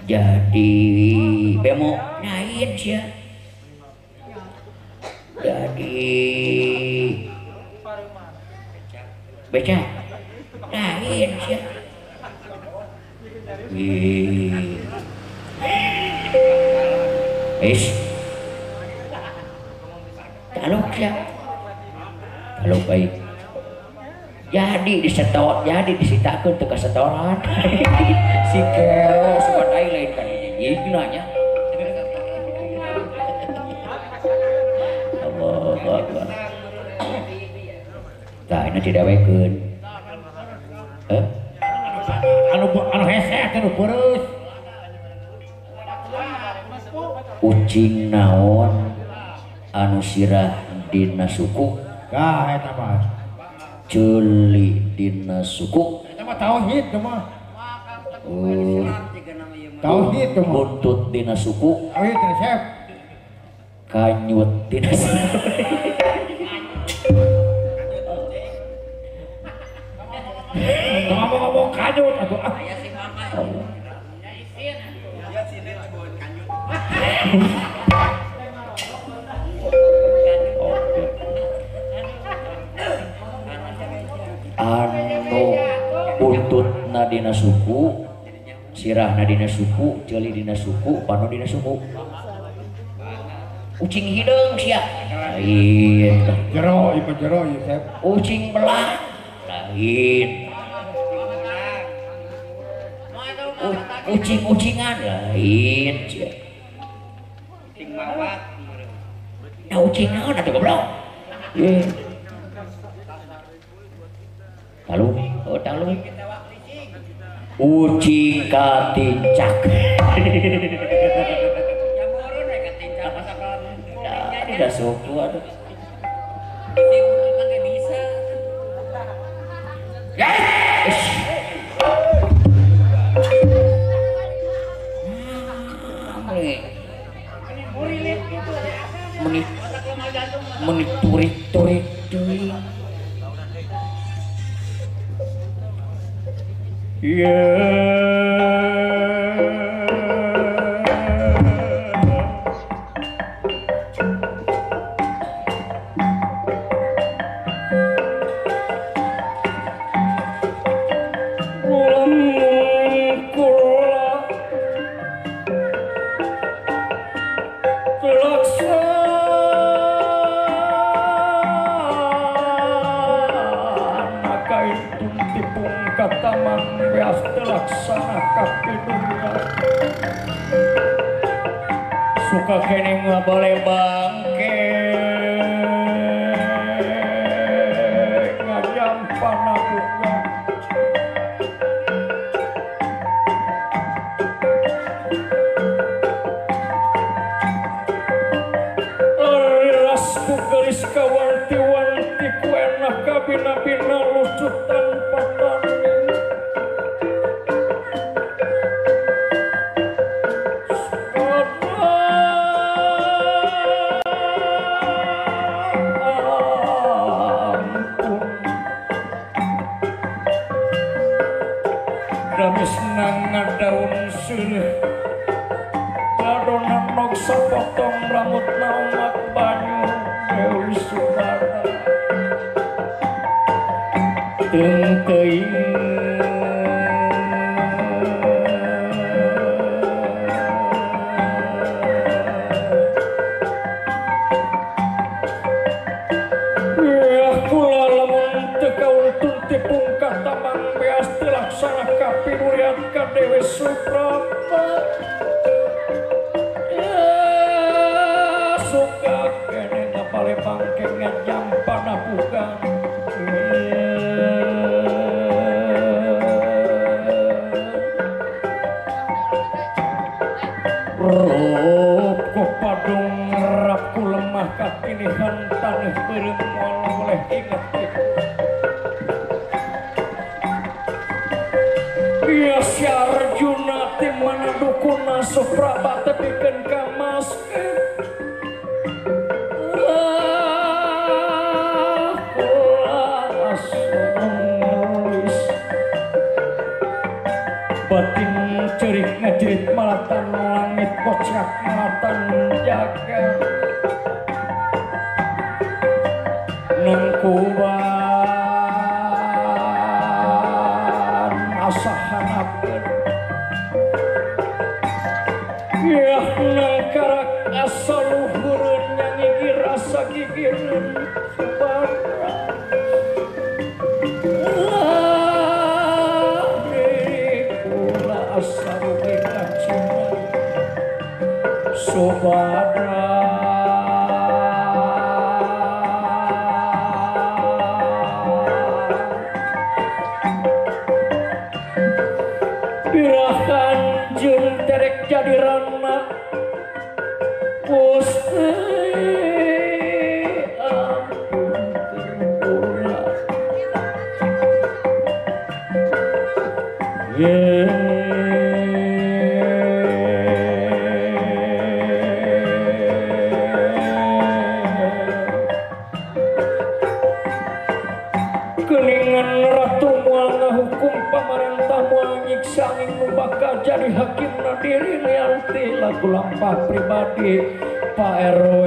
Jadi bemo lain sia. Jadi beca lain sia. Ih. Is. Taluk sia. Taluk baik. Jadi disetor, jadi disitakeun teu kasetoran. Si keo sugan aing lain kan jigna nya. Allahu Akbar. Tah ini didawekeun. Heh? Anu hese anu peureuh. Ucing naon anu sirah dina suku? Tah eta mah. Ceuli dina suku. Eta mah tauhid teh mah. Oh. Tauhid teh mah. Buntut dina suku. Tauhid resep. Kanyut dina suku. Ngomong-ngomong kanyut atuh ah. Anu buntutna dina suku, sirahna dina suku, ceuli dina suku, pano dina suku. Ucing hideung sia. Lain. Jero ieu jero ieu Sep. Ucing belang. Lain. Ucing-ucingan lain sia. Ucing mawat. Nah ucing naon atuh goblok. Ye. Talung, oh talung. Ucing katincak. Tidak suku aduh. Guys. Menit turit-turit deui. Ya. teu laksana kapidunya suka kene ngabale bangke ngajampan aku. Ku gelis kawanti-wanti ku enak kabina-bina lucu tanpa tanding. Ampun Ramis nang daun seuh adonan nog sapotong rambut naumak banyu Dewi Subara teuing ya kula lamun teu kauntun ti pungkah tamang beas teu laksana kapinurian ka Dewi Supraba. Suka kene ngapale bangke ngajampan bukan. Rup ku padung rap ku lemah katinihan tanah beureum moal boleh inget. Ya si Arjuna ti mana dukuna Supraba tepikeun ka maskeun. Batin cerik ngajerit malatan langit kocak malatan jaga nengkuban asa hanapeun ya nangkarak asa luhureun nyangigir asa gigireun Subara. Subadra birahan jeung terek jadi rana Gusti ampun kula. Keningan ratu moal ngahukum pamarentah moal nyiksa angin nu bakal jadi hakimna diri lianti lagu lampah pribadi Pak RW.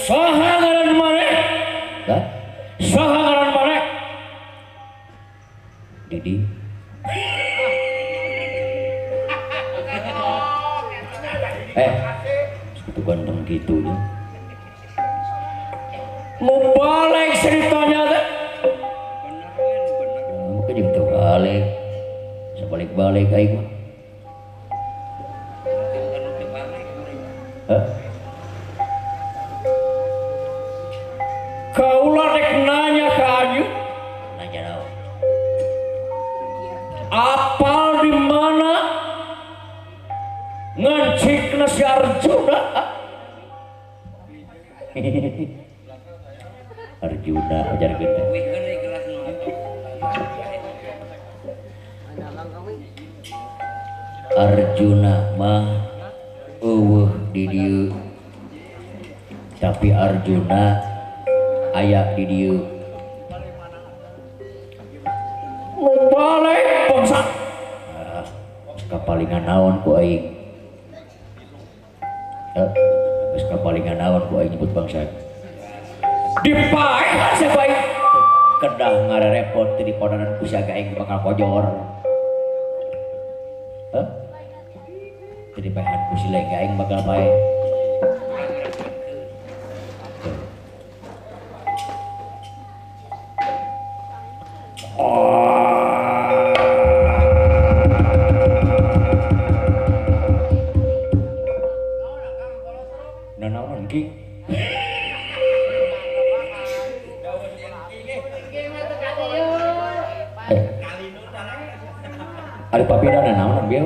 Saha ngaran maneh? Saha ngaran maneh? Didi. Segitu ganteng gitu ya. Mau balik ceritanya teh. Mungkin jeung teu balik. Sabalik-balik aing mah. Hah? Kaula rek nanya ka anjeun. Nanya naon? Apal di mana ngancikna si Arjuna? Arjuna ajar gede. Arjuna mah eueuh di dieu. Tapi Arjuna aya di dieu. Nu balik bangsa. Ah, kapalingan naon ku aing? Geus kapalingan naon ku aing nyebut bangsa. Dipaehan siapa aing? Kedah ngarerepot teu dipodanan ku siaga aing bakal kojor. Hah? Teu dipaehan ku si lengga aing bakal paeh. Nanaonan King? Ari papira nanaonan bieu?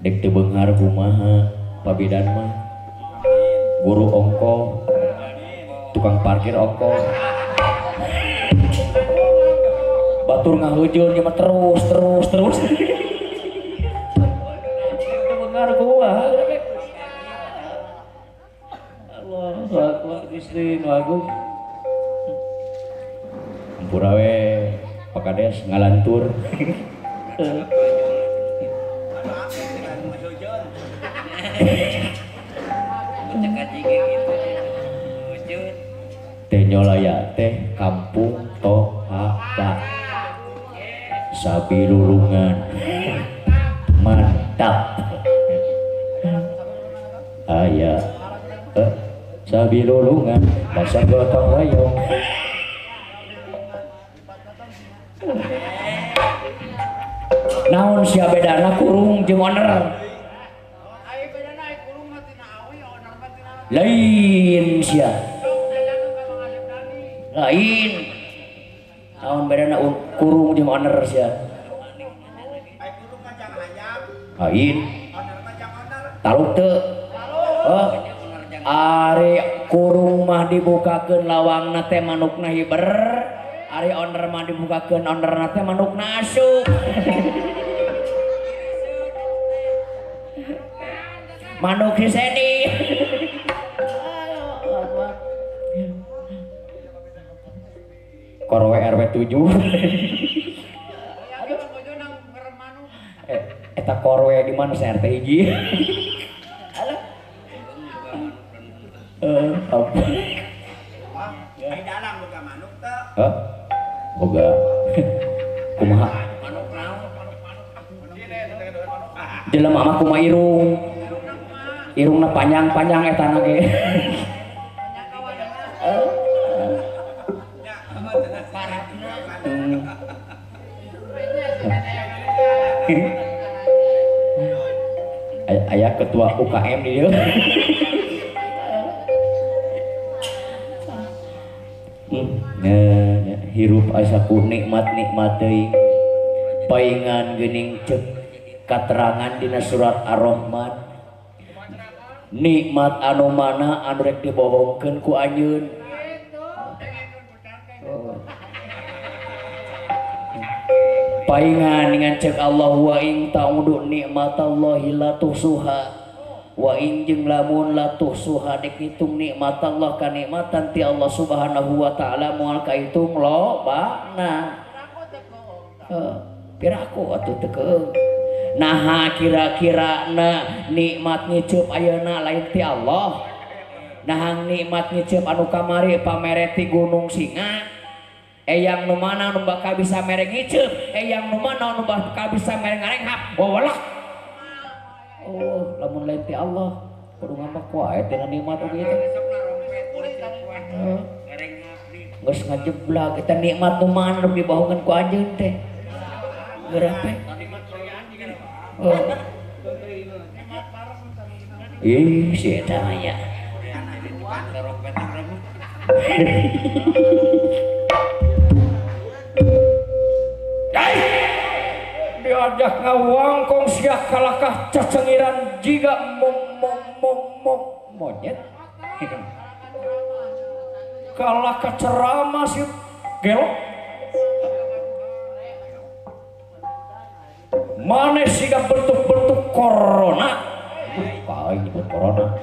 Dek teu beunghar kumaha pabidan mah. Guru ongko, tukang parkir ongko. Batur ngahujeun ieu mah terus terus terus. Teu beunghar kumaha. Allahu akbar Gusti nu agung. Hampura we Pak Kades ngalantur. Teh nyolaya teh kampung Tohada Sabilulungan mantap. Aya Sabilulungan basa gotong royong. Naon sia bedana kurung jeung oner? Lain sia. Lain. Naon bedana kurung jeung oner sia? Lain. Taluk teu? Oh. Ari kurung mah dibukakeun lawangna teh manukna hiber. Ari oner mah dibukakeun onerna teh manukna asup. Manuk si Sedi. Korwe RW 7. Eta korwe di mana saya RT hiji. Apa? Ai dalang boga manuk teu? Hah? Boga. Kumaha? Manuk naon? Jelema mah kumaha irung? Irungna panjang-panjang eta na ge. Aya ketua UKM di dieu. Hirup asa ku nikmat-nikmat teuing. Paingan geuning ceuk katerangan dina surat Ar-Rahman. Nikmat anu mana anu rek dibohongkeun ku anjeun. Paingan dengan cek Allah wa ing ta'udu nikmatallahi la tuhsuha. Wa ing jeung lamun la tuhsuha dek ngitung nikmatallah ka nikmatan ti Allah Subhanahu wa taala moal kahitung lobana. Piraku atuh teu keung. Naha kira-kira na nikmat ngiceup ayeuna lain ti Allah. Naha nikmat ngiceup anu kamari pamere ti Gunung Singa. Eyang nu mana nu bakal bisa mere ngiceup, eyang nu mana nu bakal bisa mere ngarenghap. Wawalak. Oh, lamun lain ti Allah, kudu ngambek wae tina nikmat oge teh. Geus ngajeblak eta nikmat nu mana nu dibohongan ku anjeun teh. Geura teh. Oh. Ih, si eta mah nya. Diajak ngawangkong sia kalakah cacengiran jiga mom mom mom mom monyet. Kalakah ceramah si gelok. Maneh siga bentuk-bentuk corona. Aing nyebut corona.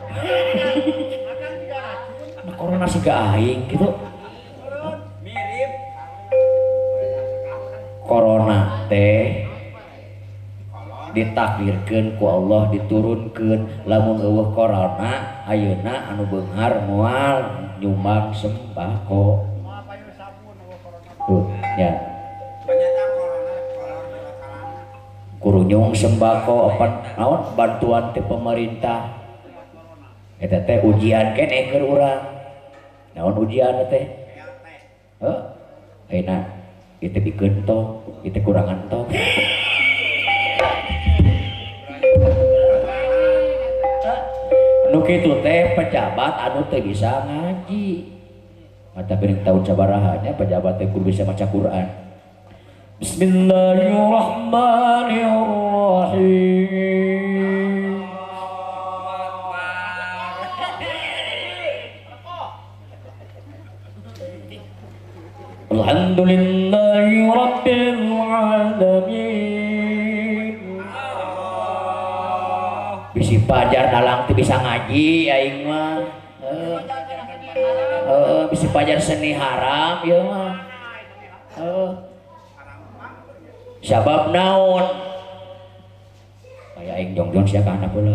Nah, corona siga aing gitu. Mirip. Corona teh ditakdirkeun ku Allah diturunkeun lamun eueuh corona ayeuna anu beunghar moal nyumbang sembako. Tuh ya. Kurunyung sembako apa naon bantuan ti pemerintah. Eta teh ujian keneh keur urang. Naon ujian teh? Heuh. Ayeuna ieu teh bikeun tong, ieu teh kurangan tong. Nu kitu teh pejabat anu teu bisa ngaji. Mata piring tahun sabaraha nya pejabat teh kudu bisa maca Quran. Bismillahirrahmanirrahim. Alhamdulillahi rabbil alamin. Bisi pajar dalang teu bisa ngaji aing mah. Heeh, bisi pajar seni haram ieu mah. Heeh. Sabab naon? Kaya aing jongjon sia ka anak heula.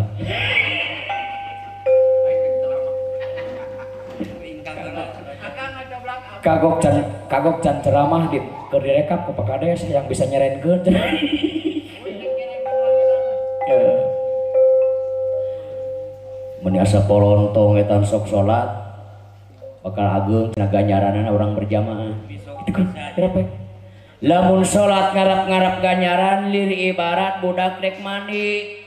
Kagok can ceramah di keur direkap ku Pak Kades yang bisa nyerenkeun. Mun asa polontong eta sok salat bakal ageung cenah ganjaranana urang berjamaah. Itu kan berapa? Lamun salat ngarap-ngarap ganjaran lir ibarat budak rek mandi.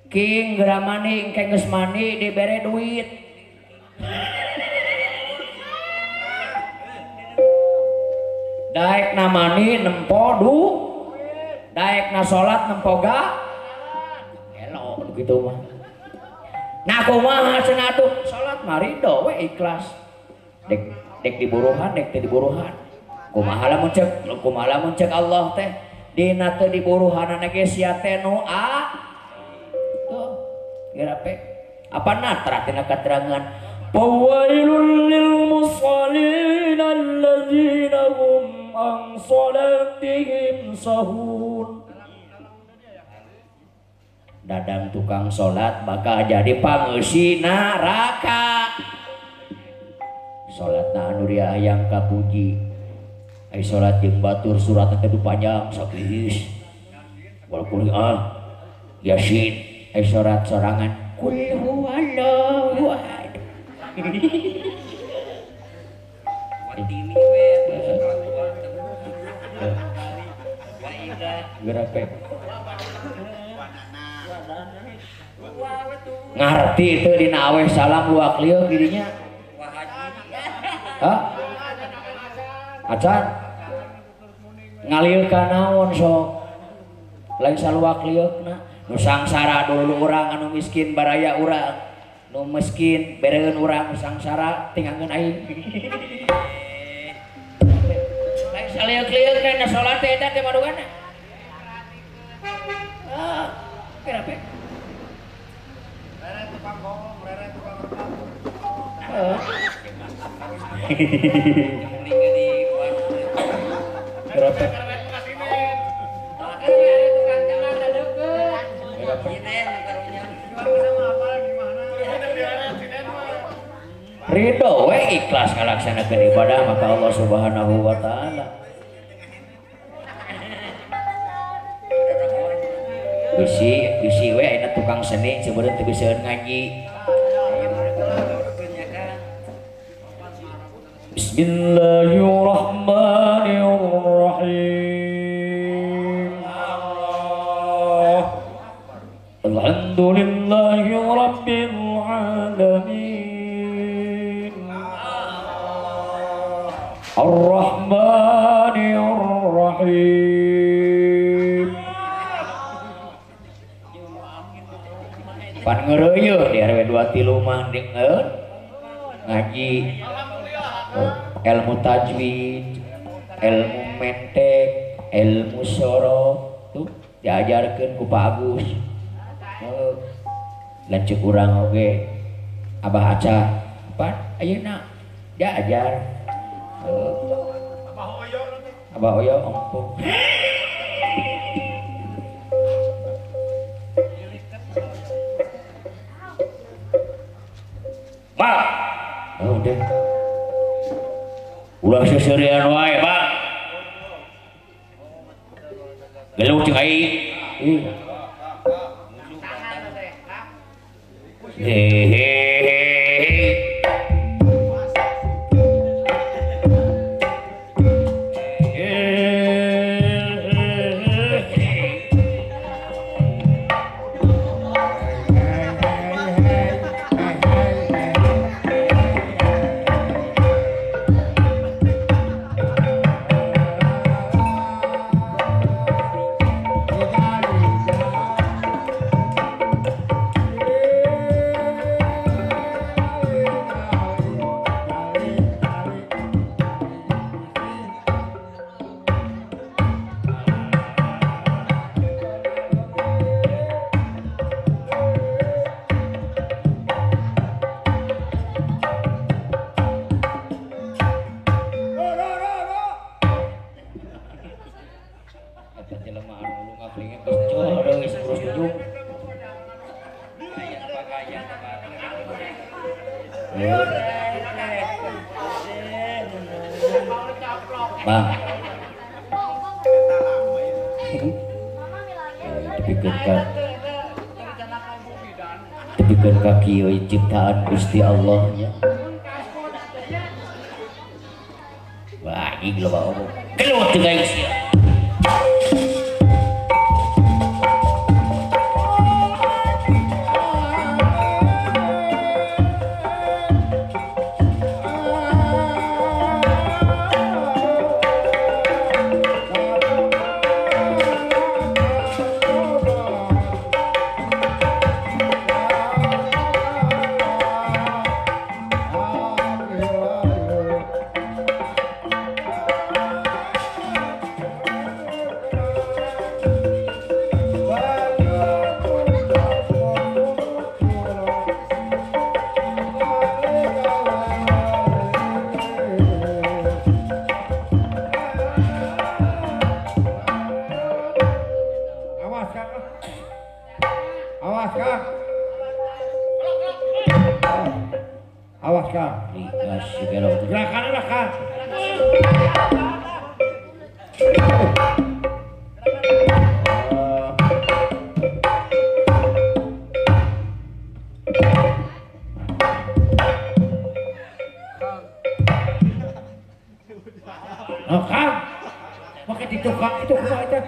King geura mandi engke geus mandi dibere duit. Daek na mandi nempo du, daek na salat nempo ga. Elo gitu mah. Nah kumaha cenah atuh salat marido we ikhlas. Dek dek diburuhan dek teu diburuhan. Kumaha lamun cek Allah teh dina teu diburuhanana ge sia teh nu a tuh gerape apa natra tina katerangan fawailul lil musallin alladzina hum an salatihim sahun. Dadang tukang salat bakal jadi pangeusi neraka. Salatna anu hayang kapuji. Ai salat jeung batur suratna teh panjang sakiis. Walaupun ah Yasin ai salat sorangan kul huwallahu ahad. Ngarti itu dina aweh salam luak lieu dirinya. Hah? Acan ngalir ka naon sok lain saluak lieukna nu sangsara dulu urang anu miskin baraya urang nu miskin bereun urang nu sangsara tingangkeun aing lain salieuk-lieukna na salat teh eta teh madugana ah kira pe rere tukang bohong rere tukang rekam. Ridho we ikhlas ngalaksanakeun ibadah maka Allah Subhanahu wa taala. Bisi bisi we ayeuna tukang seni sebenarnya teu bisa ngaji. Bismillahirrahmanirrahim. Allah. Alhamdulillahi Rabbil Alamin Ar-Rahmanir Rahim. Pan ngeureuyeun di RW 23 mah deungeun ngaji ilmu tajwid, ilmu mentek, ilmu sorof tuh diajarkeun ku Pak Agus. Lanceuk urang oge Abah Aca pan ayeuna diajar. Abah Oyo empung. Pak, oh deh. Ulah seserian wae, Pak. Geluh jeung aing. Hehehe. Bang, tepikeun ka kieu ciptaan Gusti Allah nya. Wah, anjing loba omong. Gelut jeung aing sia. Awas Kang. Gerakan lah Kang. Oh Kang, pakai di tukang itu kumaha itu.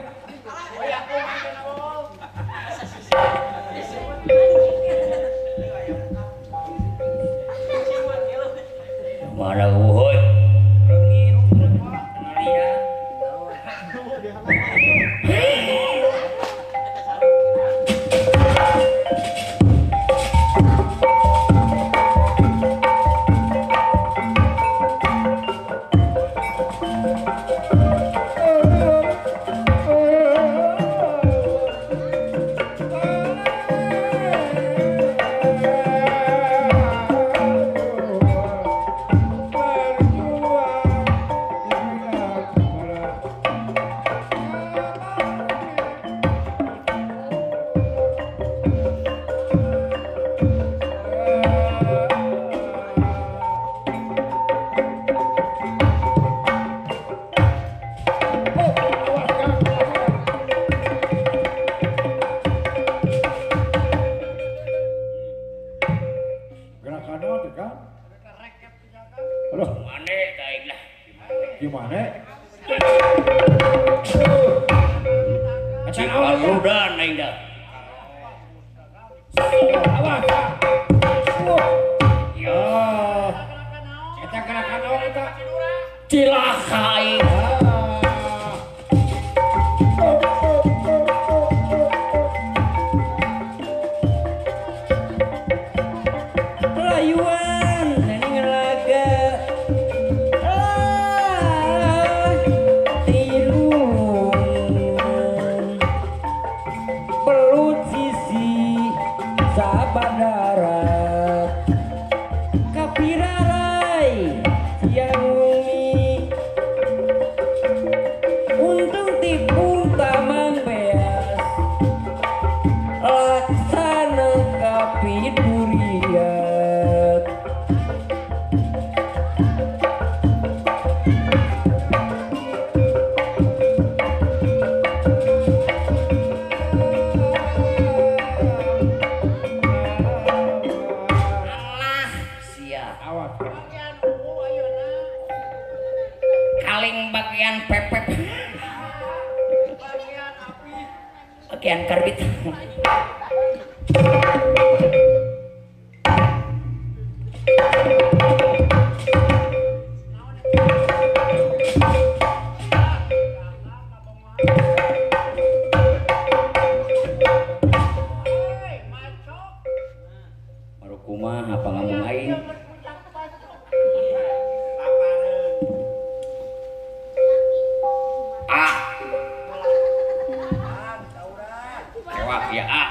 Mana uhuy? Gimana? Acan aludan aing dah. Awas. Ya. Eta gerakan naon eta? Cilaka aing. Rayuan ning raga tirung pelut sisi sabadarat kapirarai siang wengi untung tipung taman beas laksana kapiduriat. Alah sia. Awas. Kaling bagian pepep. Bagian karbit. Baru kumaha pangamung aing. Ah. Kewak ya ah.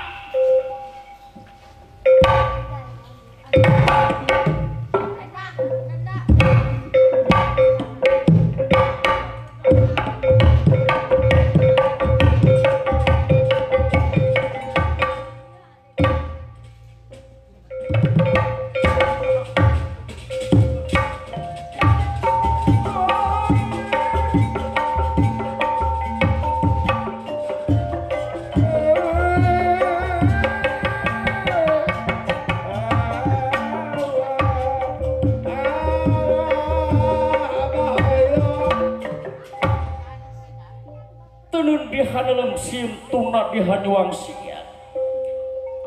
Tenun di hanelem sim tuna di hanyuang sian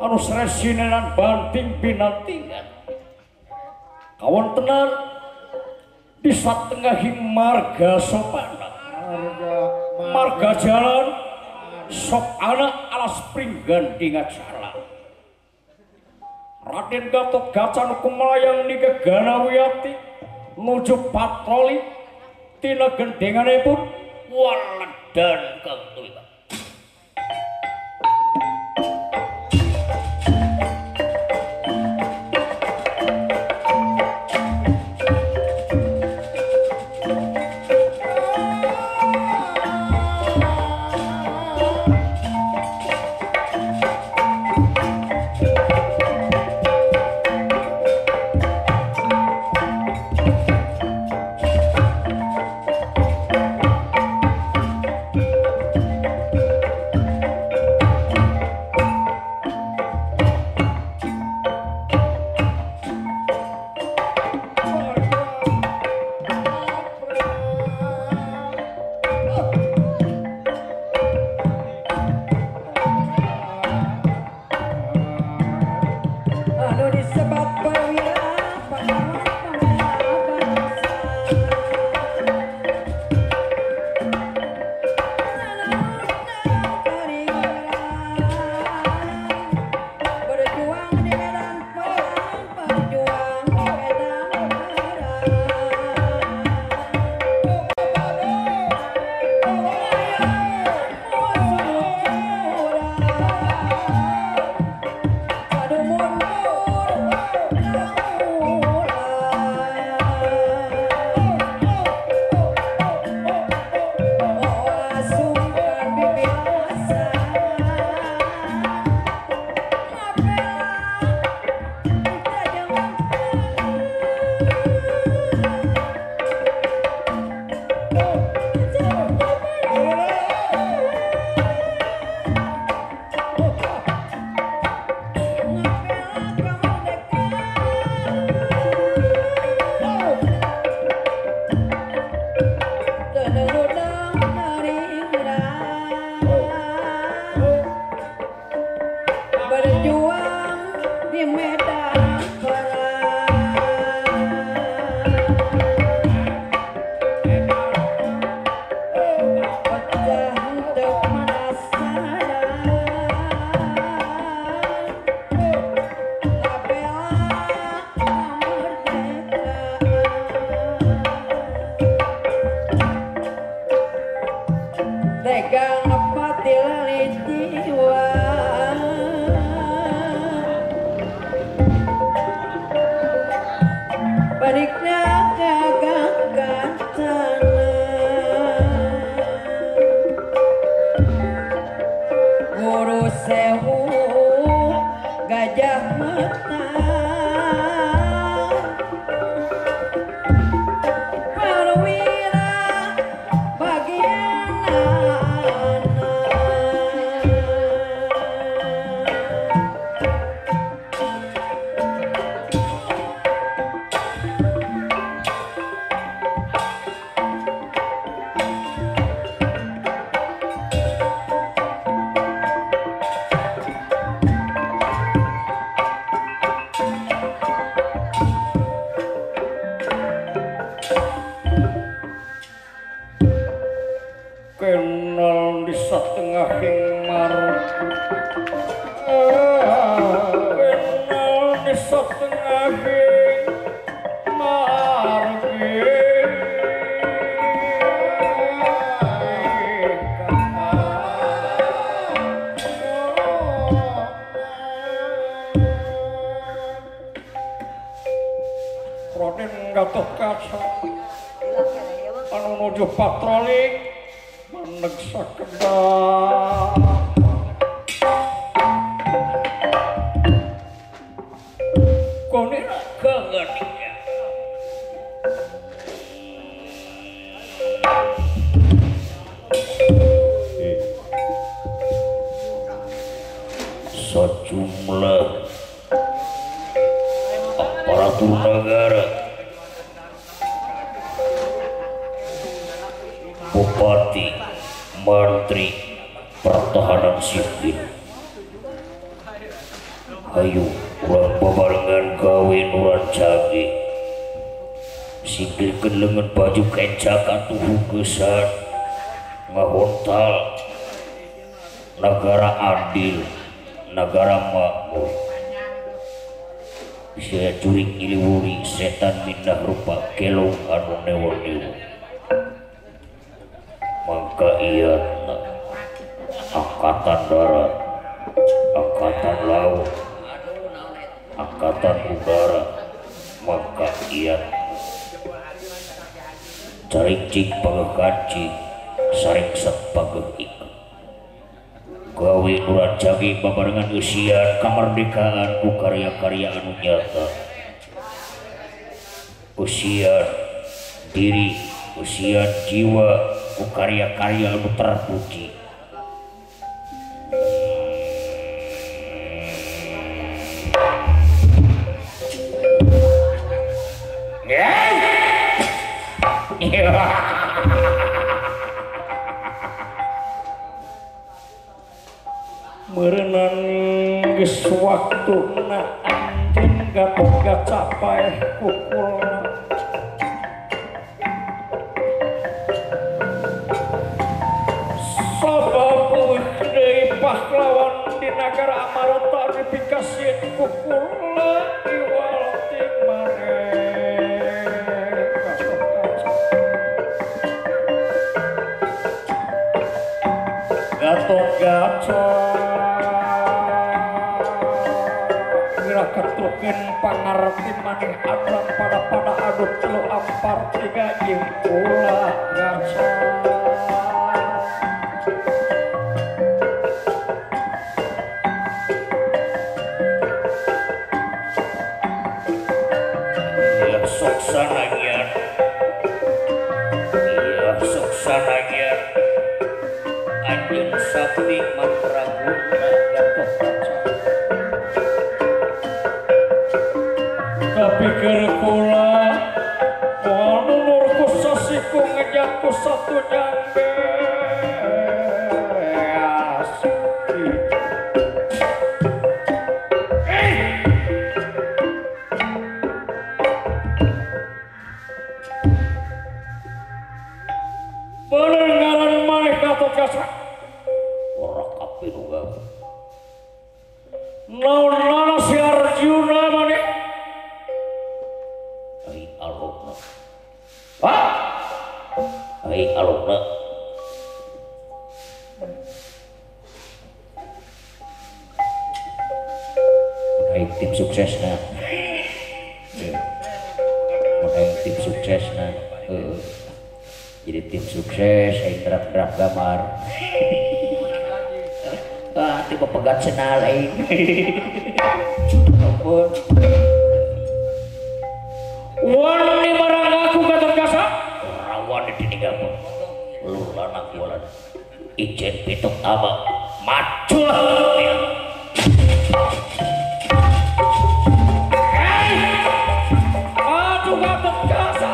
anu sresinenan banting binantingan kawontenan di satengahing marga sopana marga jalan sopana alas pringgan dingacara Raden Gatot Kaca nu kumalayang ni Ganawiyati nuju patroli tina gendinganipun waledan kang tuwitan. Sewu Gajah Mata perwira bagian kenal di satengahing margi, kenal di satengahing margi. Raden Gatotkaca anu nuju patroli maneg sakedap. Konira kangenika. Sejumlah aparatur negara, bupati, menteri pertahanan sipil, hayu urang babarengan gawe nuran cage, singkirkeun leungeun baju kencak atuh hukesan ngahontal negara adil, negara makmur. Bisa jurik iliwuri setan mindah rupa kelong anu newon-newon. Maka iya angkatan darat, angkatan laut, angkatan udara, maka iya caricing pagekancing, saringset pagekik. Gawe nuran jagi babarengan usian kamerdekaan ku karya-karya anu nyata. Usian diri, usian jiwa ku karya-karya anu terpuji. Meureunan geus waktuna anjeun Gatotkaca paeh kukulna. Sabab eueuh deui pahlawan di nagara Amarta dipikasieun ku kula iwal ti maneh Gatotkaca. Gatotkaca ketrukin pangarti maneh adran pada-pada adu telu ampar tiga jeung kula gaca. Ya sok sanagian, ya sok sanagian, anjeun sakti mandraguna Gatotkaca. Tapi keur kula moal nunur ku sasiku ngejak ku satu nyambe asik. Bener ngaran maneh Gatotkaca. Ora kabeh nu gawe. Naon-naon si Arjuna maneh? Aing alokna. Hah? Aing alokna. Aing tim suksesna. Aing tim suksesna. Jadi tim sukses aing terap-terap gambar. Hampura tiba pegat senal aing. Ampun. Wani marang aku Gatot Kaca. Rawan ditinggal. Lur lanang walan. Ijen pituk ama maju. Maju Gatot Kaca.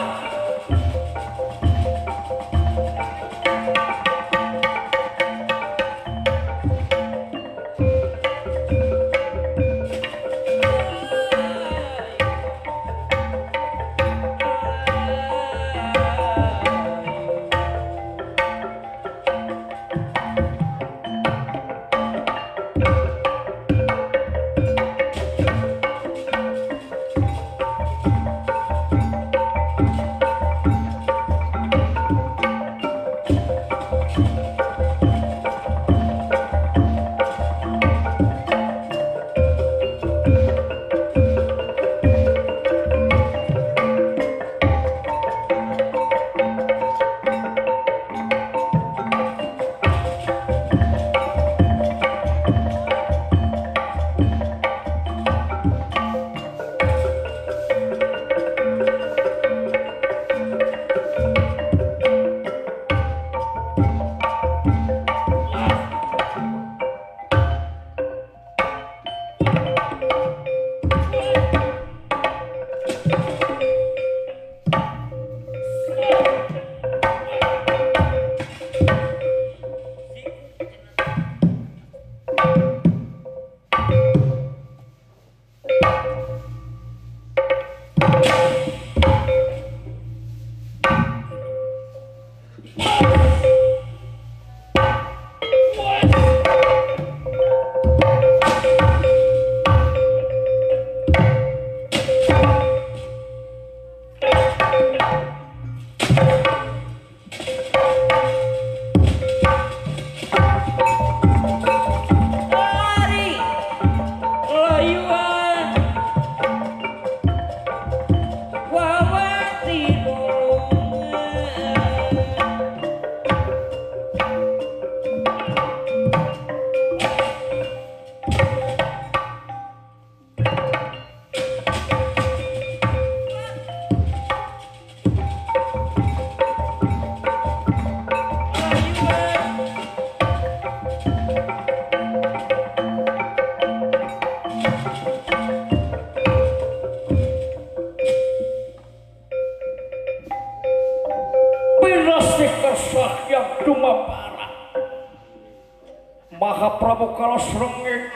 Mahaprabu kala srengeng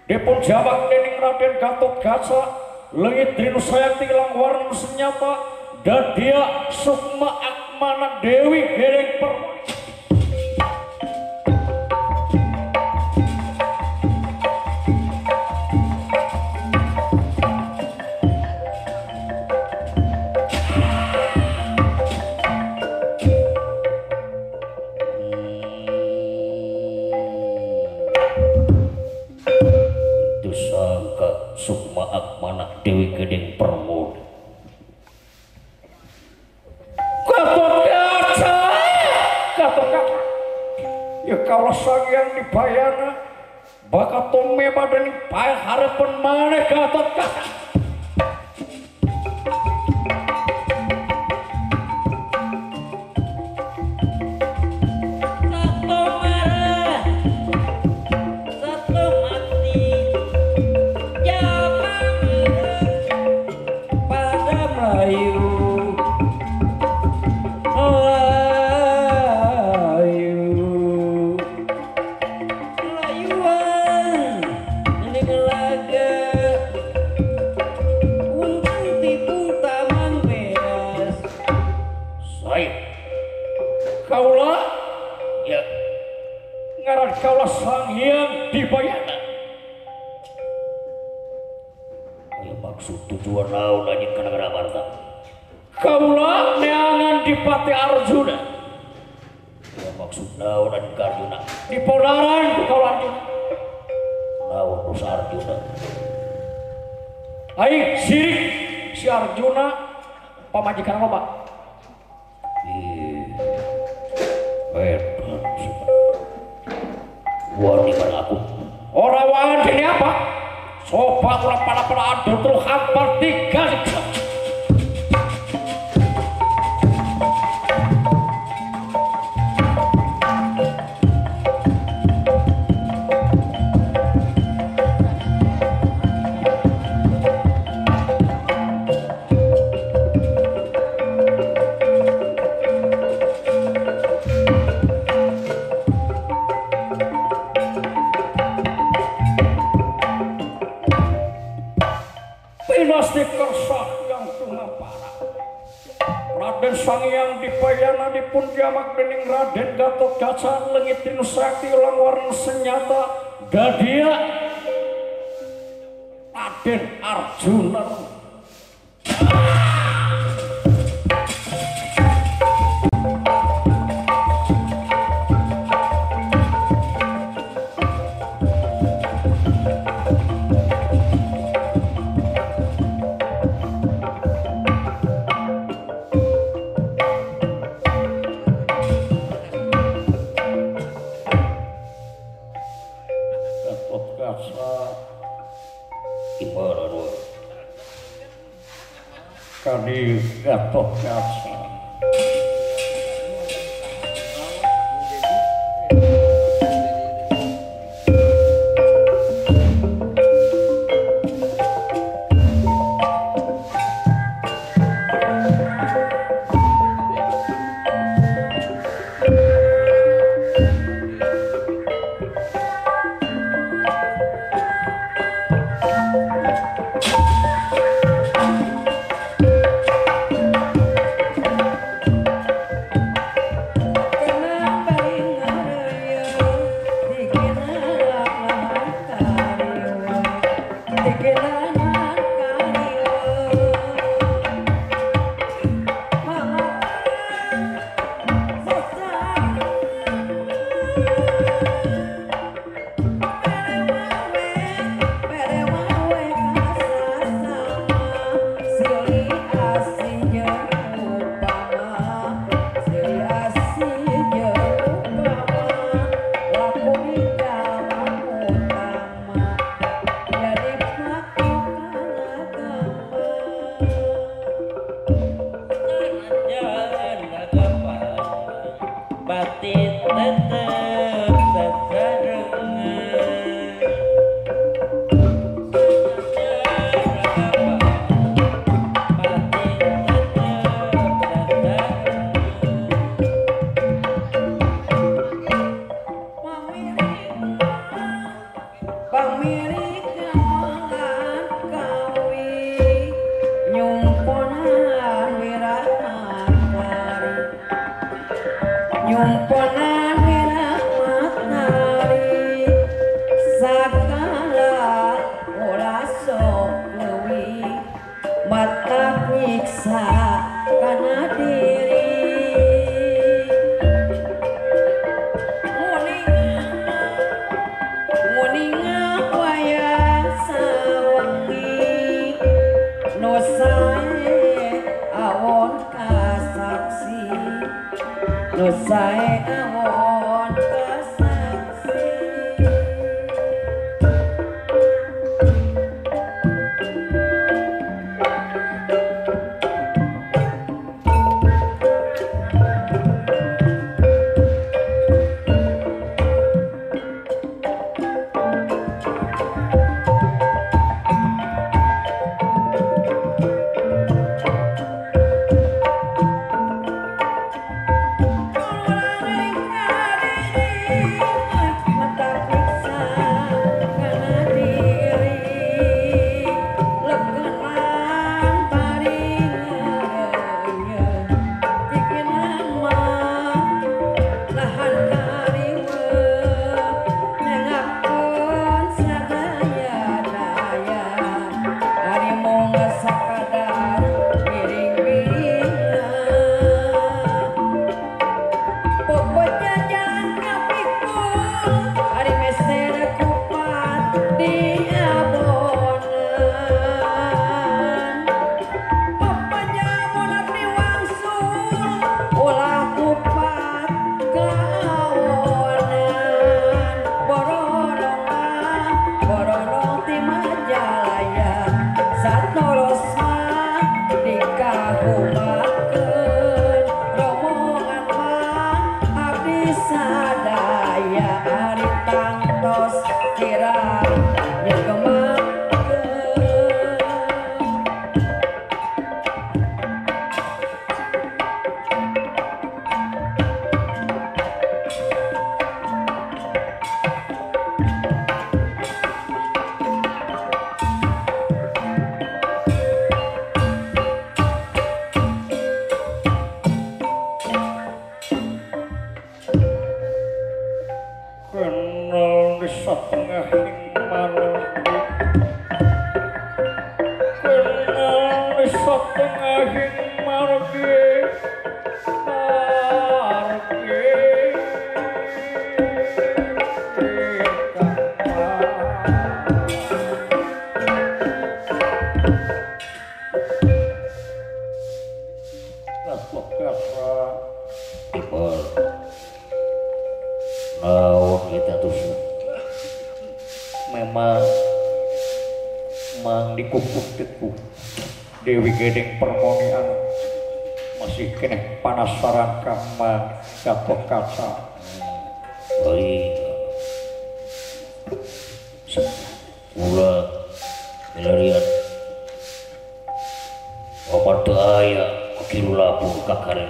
dipun jawab dening Raden Gatot Kaca leungit drinu sayakti ilang warna senyata dadia sukma akmana Dewi Gereng Permoni. Sukma Akmana Dewi Gedeng Permoni. Gatot Kaca, Gatot Kaca. Ya kaulah sang yang dibayana, bakat tome badan pae harapan maneh Gatot Kaca. Satu marah, satu mati. Melayu, Melayu, Melayuan, ini gelaga, untung tipu taman beas. Saya, kaulah, ya, ngaran kaulah Sang Hyang Dibayana. Maksud tujuan naon anjeun ka Nagara Amarta? Kaula neangan Dipati Arjuna. Ya maksud naon anjeun ka Arjuna? Dipodaran ku kaula Arjuna. Naon dosa Arjuna? Aing sirik si Arjuna pamajikan loba. Ih. Edan. Wani bareng aku. Ora wani dene apa? Coba ora pada-pada adu terus hampar tiga. Sang Hyang Dipayana dipun jamak dening Raden Gatotkaca lengit Tinusakti ulang warna senyata gadia Raden Arjuna. Kadi Gatotkaca. Kira nyegemakeun Kenal di satengahing margi, kenal di satengahing margi, margi. Naon kita tuh memang mang dikukuh-kukuh Dewi Gedeng Permoni anu masih keneh panasaran ka Mang Gatotkaca. Baik. Kula milarian opat teu aya kilu lapur kakaren.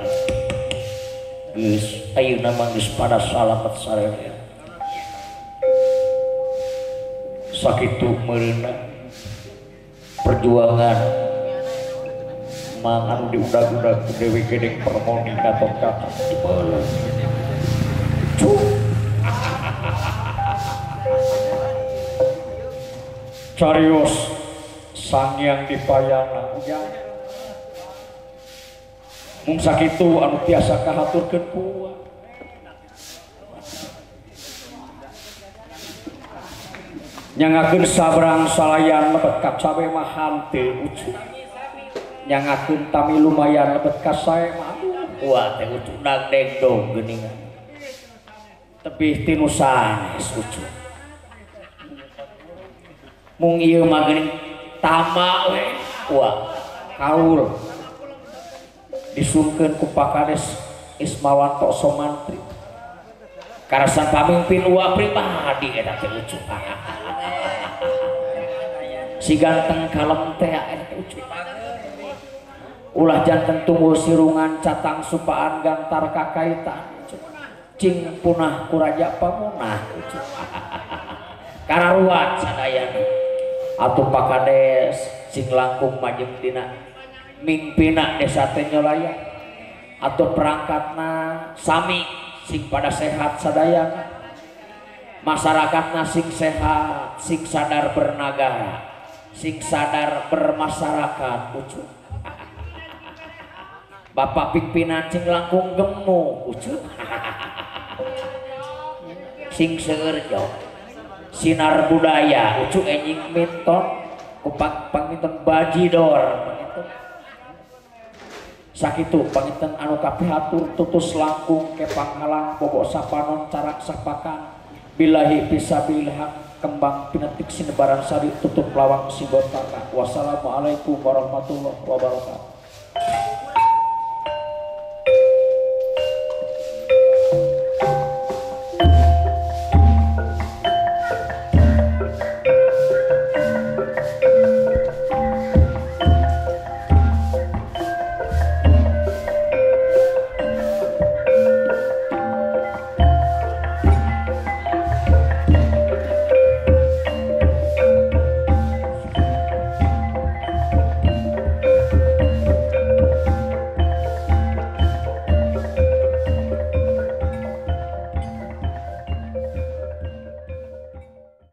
Geus ayeuna mah geus pada salamet sarere. Sakitu meureunna perjuangan mang anu diudag-udag ku Dewi Gedeng Permoni Gatotkaca. Carios Sangyang Dipayana ujang mung sakitu anu tiasa kahaturkeun ku nyangakeun sabrang salayan lebet ka cabe mah hanteu ucu nyangakeun tami lumayan lebet ka sae mah aduh wah teh ucu dagdegdog geuningan tebih ti nu sanes ucu mung ieu mah geuning tama we wah kaul disungkeun ku Pakades Ismawanto Somantri karasan pamimpin uwa pribadi eta teh ucu si ganteng kalem teh eta ucu ulah janten tunggul sirungan catang supaan gantar kakaitan ucu cing punah ku raja pamunah ucu kararuat sadayana atuh Pakades sing langkung majeng dina mingpina desa teh nyolaya atuh perangkatna sami sing pada sehat sadayana masyarakatna sing sehat sing sadar bernagara sing sadar bermasyarakat ucu bapak pimpinan sing langkung gemuk ucu sing seueur jauh sinar budaya ucu enjing minton kupak panginten bajidor panginten sakitu panginten anu kapihatur tutus langkung kepanghalang bobok sapanon carak sapakan bilahi pisabilihak kembang pinetik sinebaran sari tutup lawang sigotaka. Wassalamualaikum warahmatullahi wabarakatuh.